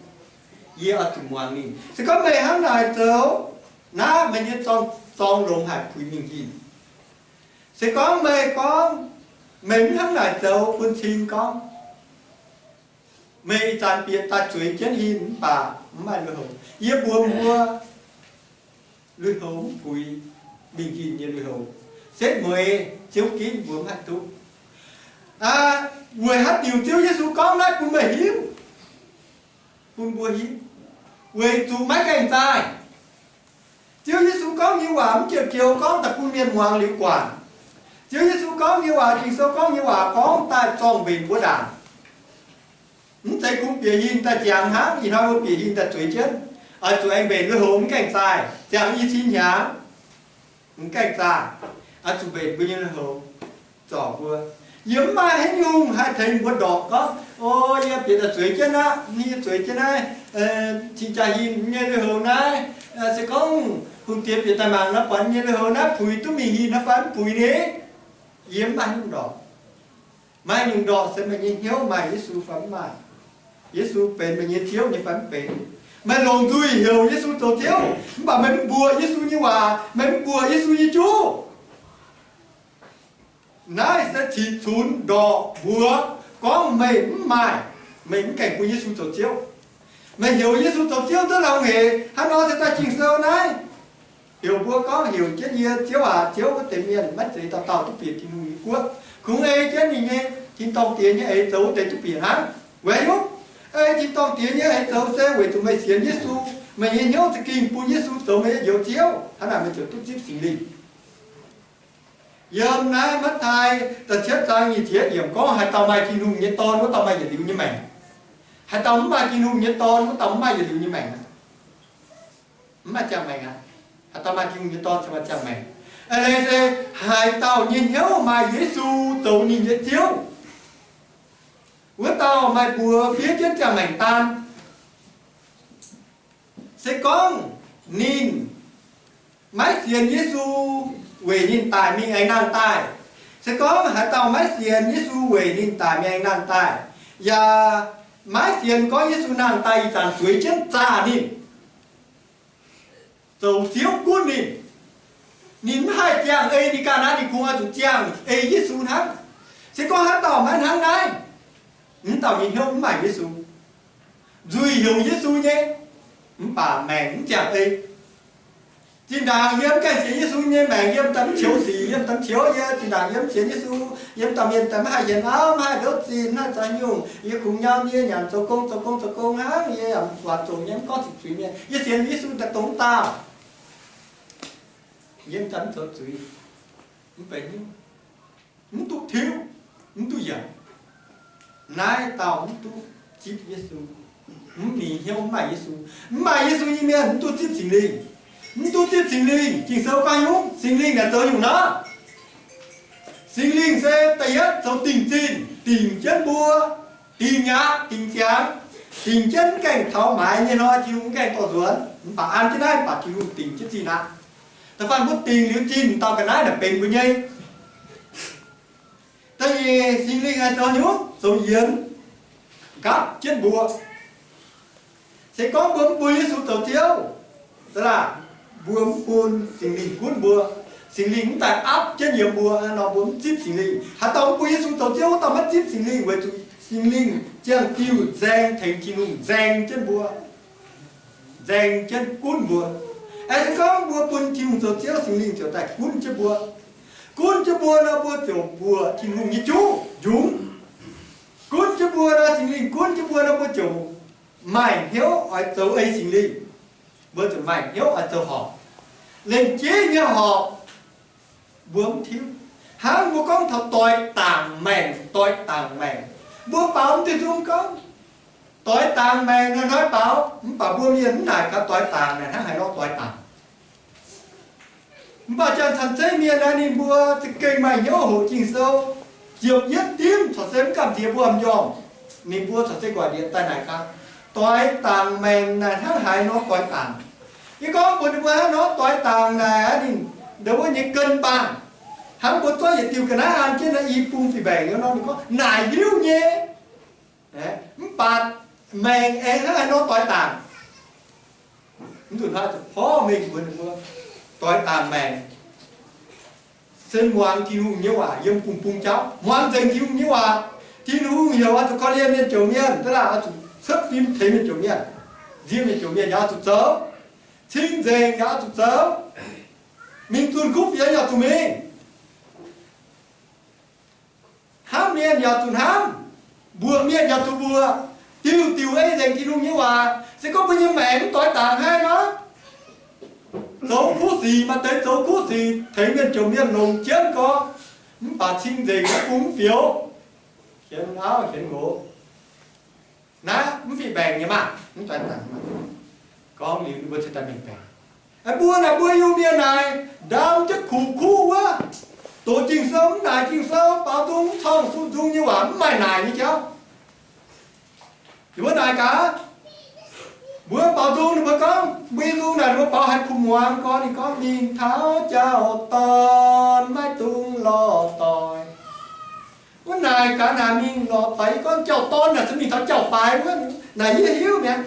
yie oix zuqc muangx ninh. Se gorngv meih hnangv naaic zoux, naaiv meih nyei zorng, zorng longx haic puix mingh hin. Se gorngv meih gorngv, meih mv hnangv naaic zoux bun cing gorngv, meih ih zanc bieqc daaih zueiz jienv hin mv baac mv maaih lui-houx. Yie mbuox mbuo, lui-houx mv puix mingh hin nyei lui-houx, setv mueiz Ziouv ginv mbuo mv haih duqv. Weic haaix diuc Ziouv Yesu gorngv naaiv bun meih hiuv, bun mbuo hiuv? Weic zuqc maiv gaengh zaah. Ziouv Yesu gorngv nyei waac mv joux joux gorngv daaih bun mienh muangx liuz guangc. Ziouv Yesu gorngv nyei waac, Ging-Sou gorngv nyei waac gorngv daaih zorng-mbenc mbuo ndaangc. Mv zeiz kungx bieqc hingh daaih ziangx hnangv. Ih hnoi mbuo bieqc hingh daaih zueiz jienv, oix zuqc aengx mbenc lui-houx mv gaengh zaah, ziangx i cin hnyangx mv gaengh zaah, oix zuqc mbenc mbuo nyei lui-houx zorc mbuo. Yie mv maaih haaix nyungc haih tengx mbuo ndorqc gorngv, o, yie bieqc daaih zueiz jienv aqv, yie zueiz jienv naaiv, cing-jaa hingh nyei lui-houx naaiv, se gorngv hungh diex bieqc daaih mangc nor, buatc nyei lui-houx naaiv puix duqv mingh hingh nor fai mv puix ni? Yie mv maaih haaix nyungc ndorqc. Maaih nyungc ndorqc se meih nyei hnyouv maaih Yesu fai mv maaih. Yesu benx meih nyei Ziouv nyei fai mv benx. Meih longc nzuih heuc Yesu zoux Ziouv, mv baac meih mv mbuoqc Yesu nyei waac, meih mv mbuoqc Yesu nyei juv. Naaiv se citv cunx ndorqc mbuox gorngv meih mv maaih, meih mv gaengh bun Yesu zoux Ziouv. Meih heuc Yesu zoux Ziouv duqv longx haic. Hnangv nor se daaih Ging-Sou naaiv heuc mbuo gorngv, heuc jienv yie, Ziouv aac, Ziouv, wuov deix mienh maiv zeiz dauh dauh duqv bieqc Tin-Hungh nyei guoqv. Kungx ei jienv ninh nyei tin-dorngh diex nyei eix zoux wuov deix duqv bieqc hnangv. Weic nyungc ei tin-dorngh diex nyei eix zoux se weic zuqc meih sienx Yesu, meih nyei hnyouv za'gengh bun Yesu zoux meih nyei Njoux Ziouv. Hnangv naaic meih ziouc duqv zipv Singx Lingh. Yiem naaiv Matv^taai da'cietv zaang nyic ziepc yiemc gorngv, haaix dauh maaih Tin-Hungh nyei Dorn, wuov dauh maaih yietc liuz nyei maengc. Haaix dauh mv maaih Tin-Hungh nyei Dorn, wuov dauh mv maaih yietc liuz nyei maengc. Mv maaih ziangh maengc aqv. Haaix dauh maaih Tin-Hungh nyei Dorn se maaih ziangh maengc. Eix leiz se haaix dauh nyei hnyouv maaih Yesu zoux ninh nyei Ziouv, wuov dauh maaih buoz fiev jienv ziangh maengc daan. Se gorngv ninh maiv sienx Yesu weic ninh daic mingh aengx nangh daaih, se gorngv haaix dauh maiv sienx Yesu weic ninh daic mingh aengx nangh daaih, yaac maiv sienx gorngv Yesu nangh daaih ih zanc zueiz jienv zaah ninh, zoux Ziouv gunv ninh, ninh mv haih ziangh ei ninh ganh aqv. Ninh kungx oix zuqc ziangh ei Yesu hnangv. Se gorngv haaix dauh maiv hnangv naaiv, mv dauh nyei hnyouv mv maaih Yesu. Nzuih heuc Yesu nyei, mv baac maengc mv ziangh ei. Zinh ndaangc yie mv gaengh sienx Yesu nyei maengc, yie m'daaih mv qiux sic, yie m'daaih mv qiux, yie zinh ndaangc yie mv sienx Yesu, yie m'daaih mienh daaih mv haih hienx auv, mv haih ndouv zinh, mv haih zoux haaix nyungc. Yie kungx nyau nyie nyanc zoux gong, zoux gong, zoux gong hnangv, yie yaac waac zongc nyei, mv gorngv zuqc zuiz mienh. Yie sienx Yesu daaih dongh daaih, yie m'daaih mv zoux zuiz, mv benx hnyouv, mv duqv tiuv, mv duqv yangh. Naaiv dauh mv duqv zipv Yesu. Mv mingh hnyouv mv maaih Yesu. Mv maaih Yesu nyei mienh mv duqv zipv Singx Lingh. Mv duqv zipv Singx Lingh, Ging-Sou gorngv nyungc, Singx Lingh naaic zoux nyungc nor, Singx Lingh se da'yietv zoux dingh zinh, dingc jienv mbuo, dingc aqv, dingc ziangx, dingc jienv mv gaengh taux maaiz nyei hnoi Tin-Hungh mv gaengh dorh nzuonx. Mv baac an jienv naaiv mv baac Tin-Hungh dingc jienv zinh aqv. Da'faanh mbuo dingc liuz zinh dauh ga'naaiv naaic benx mbuo nyei. Da'nyeic, Singx Lingh haih zoux nyungc, zoux yienx nqaapv jienv mbuo. Se gorngv mbuo mv bun Yesu zoux Ziouv, da'laah, mbuo mv bun Singx Lingh gunv mbuo, Singx Lingh mv daaih aapv jienv yiem mbuo nor, mbuo mv zipv Singx Lingh. Haaix dauh mv bun Yesu zoux Ziouv, wuov dauh maiv zipv Singx Lingh, weic zuqc Singx Lingh ziangh diuh nzaeng tengx Tin-Hungh nzaeng jienv mbuo, nzaeng jienv gunv mbuo. Aengx se gorngv mbuo bun Tin-Hungh zoux Ziouv, Singx Lingh ziouc daaih gunv jienv mbuo. Gunv jienv mbuo nor, mbuo ziouc mbuoqc Tin-Hungh nyei juv njungx. Gunv jienv mbuo nor, Singx Lingh gunv jienv mbuo nor, mbuo ziouc maaih hnyouv oix zoux ei Singx Lingh. Mbuo ziouc maaih hnyouv oix zoux horpc. Lengc jeiv nyei horpc, mbuo mv tiuv. Hnangv mbuo gorngv taux doix dangc maengc, doix dangc maengc, mbuo baaux mv duqv nzung gorngv doix dangc maengc hnoi-hnoi baaux, mv baac mbuo mienh mv naaic gaax doix dangc naaic hnangv haaix nor doix dangc. Mv baac janx-caux zeiv mienh naaiv ninh mbuo za'gengh maaih hnyouv hoqc Ging-Sou, ziepc yietv dimv corc se mv gamh nziex mbuo m'njormh. Ninh mbuo corc se nquaaic ndieqc daaih naaic gaax, doix dangc maengc naaic hnangv haaix nor doix dangc. Yie gorngv mbuox ninh mbuo hnangv nor doix dangc naaic aqv, ninh ndau wuov nyei ga'naaiv baanh, hnangv mbuo zorqv yietc diuh ga'naaiv an jienv naaiv i bung fih mbaengc nor, ninh gorngv naaic hiuv nyei. Mv baac maengc aengx hnangv haaix nor doix dangc. Mv dungx hnoi zuqc porv mengh mbuox ninh mbuo, doix dangc maengc se muangx Tin-Hungh nyei waac yiem bung bung jauv, muangx nzengc Tin-Hungh nyei waac. Tin-Hungh heuc oix zuqc korv-lienh mienh jomc mienh, da'laah oix zuqc cuotv fim tengx mienh jomc mienh, nziev mienh jomc mienh yaac oix zuqc zoux, cing-nzengc yaac oix zuqc zoux, mingh zunh kuv fienx yaac zuqc mingh. Hnamv mienh yaac zuqc hnamv, mbuoqc mienh yaac zuqc mbuoqc, diuh diuh ei nzengc Tin-Hungh nyei waac. Se gorngv mbuo nyei maengc mv doix dangc hnangv nor, zoux kuv sic maaih deix zoux kuv sic tengx mienh jomc mienh longc jienv gorx, Mv baac cing-nzengc wuov bung mv fioux, hienx auv hienx nqox. Naaiv mv fih mbaengc nyei maah, mv fih mbaengc. Gorngv liuz ninh mbuo cingx daaih mingh baengc. Mbuo naaic mbuo Iu-Mienh naaic, ndaam jienv kuv kuv wuov, doqc Ging-Sou mv naaic Ging-Sou, baaux nzung mv corng sung nzung nyei waac mv maaih naaic nyei jauv. Ninh mbuo naaic gaax, mbuo baaux nzung ninh mbuo gorngv, mbuo Iu-Mienh naaic ninh mbuo baaux haiz kuv muangx gorngv, ninh gorngv mingh taux jauv-dorn maiv dungx lorh doic. Wuov naaic gaax naaic mingh lorh doic, yie gorngv jauv-dorn naaic se mingh taux jauv-faix wuov, naaic yie hiuv mi'aqv.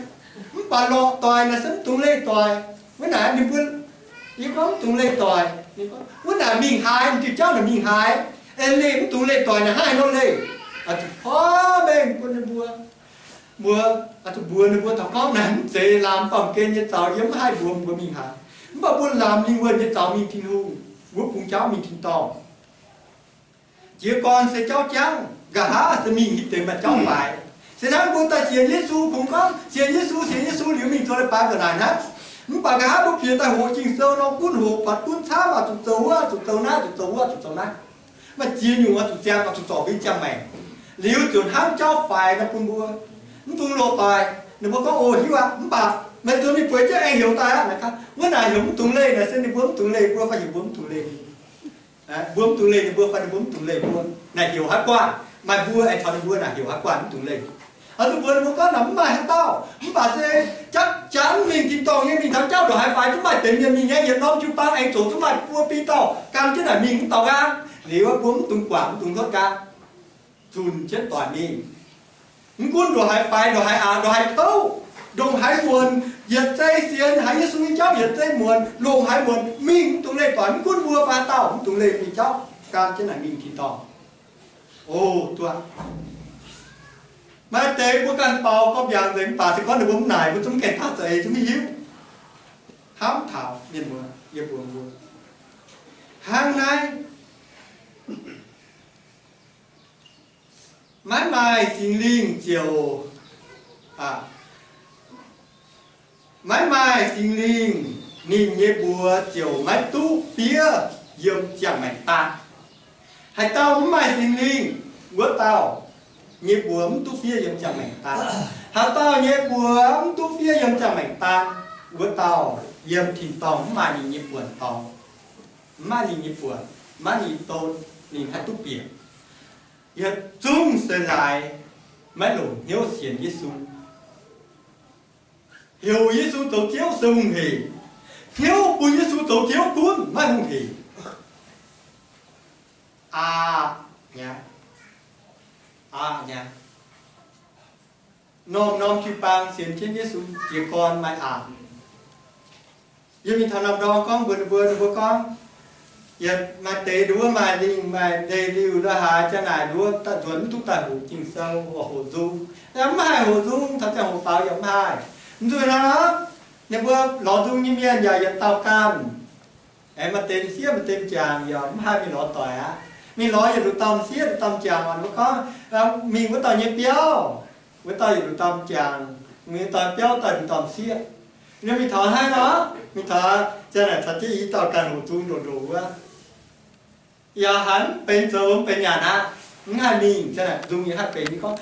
Mv baac lorh doic naaic se mv dungx leih doic. Wuov naaic ninh mbuo, yie gorngv mv dungx leih doic. Wuov naaic mingh haaix, diuh jauv naaic mingh haaix, en leih mv dungx leih doic naaic hnangv haaix nor leih. Oix zuqc porv mengh bun ninh mbuo. Mbuo, oix zuqc mbuox ninh mbuo taux gorngv naaic mv zeiz laamz baamh gen nyei zaux yiem mv haih mbuox mbuo mingh haaix. Mv baac mbuo laamz mingh wuonh nyei zaux mingh Tin-Hungh wuov bung jauv mingh tin-dorngh. Jiez gorn se jauv jangv, nqa'haav se mingh hitv deix maaih jauv faix. Se hnangv mbuo daaih sienx Yesu, kungx gorngv sienx Yesu, sienx Yesu liuz mingh zoux leiz-baaix ga'naaic hnangv. Mv baac nqa'haav mbuo piex daaih hoqc Ging-Sou nor, gunv hoqc buatc gunv camv, oix zuqc zoux wuov, oix zuqc zoux naaiv, oix zuqc zoux wuov, oix zuqc zoux naaiv. Maaih ziex nyungc oix zuqc ziangh, oix zuqc zorc mbuo nyei ziangh maengc. Liuz ziouc hnangv jauv faix nor bun mbuo. Mv dungx loz-doic. Ninh mbuo gorngv, O, hiuv aqv. Mv baac meih zuqc mingh bueix jienv aengx heuc daaih aqv. Naaic gaax, wuov naaic heuc mv dungx leih naaic se ninh mbuo mv dungx leih mbuo fai heuc mbuo mv dungx leih ninh? Mbuo mv dungx leih ninh mbuo fai ninh mbuo mv dungx leih mbuo? Naaic heuc haaix guanh? Maaih mbuo aengx taux ninh mbuo naaic heuc haaix guanh mv dungx leih? Oix zuqc mbuox ninh mbuo gorngv naaic mv maaih haaix dauh, mv baac se jatv jangv mingh tin-dorngh nyei, mingh taux jauv ndongc haaix faix zungv maaih deix mienh mingh nyei, yietc norm jiu-baang aengx zoqc zungv maaih buo biei dauh gan jienv naaic mingh mv dauh nqaang. Liuz mbuo mv dungx guangc, mv dungx hluotv nqaang, zunc jienv doic mingh. Mv gunv ndongc haaix faix, ndongc haaix aqc, ndongc haaix kouv, ndongc haaix muonc, yietc zei sienx haiz Yesu nyei jauv yietc zei muonc, longc haaix muonc mingh, mv dungx leih doic. Mv gunv mbuo fai dauh, mv dungx leih mingh jauv, gan jienv naaic mingh tin-dorngh. O, duqv. Maaih deix mbuo ganh baaux gorngv mbiaangx nzengc, mv baac se gorngv ninh mbuo mv naaic, mbuo zungv gaengh daaih za'eix zungv mv hiuv. Hnamv taux mienh muoz, yie mbuox mbuo, hnangv naaiv, maiv maaih Singx Lingh ziouc, maiv maaih Singx Lingh, ninh nyei mbuox ziouc maiv duqv fiev yiem ziangh maengc daan. Haaix dauh mv maaih Singx Lingh, wuov dauh nyei mbuox mv duqv fiev yiem ziangh maengc daan. Haaix dauh nyei mbuox mv duqv fiev yiem ziangh maengc daan, wuov dauh yiem tin-dorngh mv maaih ninh nyei buonc dorngx, mv maaih ninh nyei buonc, maiv ninh don, ninh haih duqv bieqc. Yietc zungv se laaix maiv longc hnyouv sienx Yesu. Heuc Yesu zoux Ziouv se hungh heic. Hnyouv bun Yesu zoux Ziouv gunv maiv hungh heic. Aqc nyei, aqc nyei. Norm-norm jiu-baang sienx jienv Yesu jiez gorn maaih aqc. Yie mingh taux norm ndorm gorngv mbuox ninh mbuo, ninh mbuo gorngv, yietc maaih deix nduov maaih lingh maaih ndeic-liuh ndor haaix jaa naaic nduov daaih nzuonx mv duqv daaih hoqc Ging-Sou, hoqc nzung. Yaac mv haih hoqc nzung, taux ziangh hoc faaux yaac mv haih. Mv zuqc hnangv, ninh mbuo lorz nzung nyei mienh yaac yietc dauh ganh. Aengx maaih deix m'sieqv maaih deix m'jangc yaac mv haih mingh lorz doic aqv. Mingh lorz yietc nduqc dauh m'sieqv, nduqc dauh m'jangc oc, ninh mbuo gorngv, mingh wuov dauh nyei biauv, wuov dauh yietc nduqc dauh m'jangc, mingh wuov dauh biauv daaih nduqc dauh m'sieqv. Ninh mingh taux hnangv nor, mingh taux, ziang naaic caux jienv i dauh ganh hoqc nzung ndoqc ndoqc wuov. Yaac hanc mv benx zoux mv benx nyanc aqv. Mv haih mingh, ziang naaic nzung yaac haih benx. Ninh gorngv,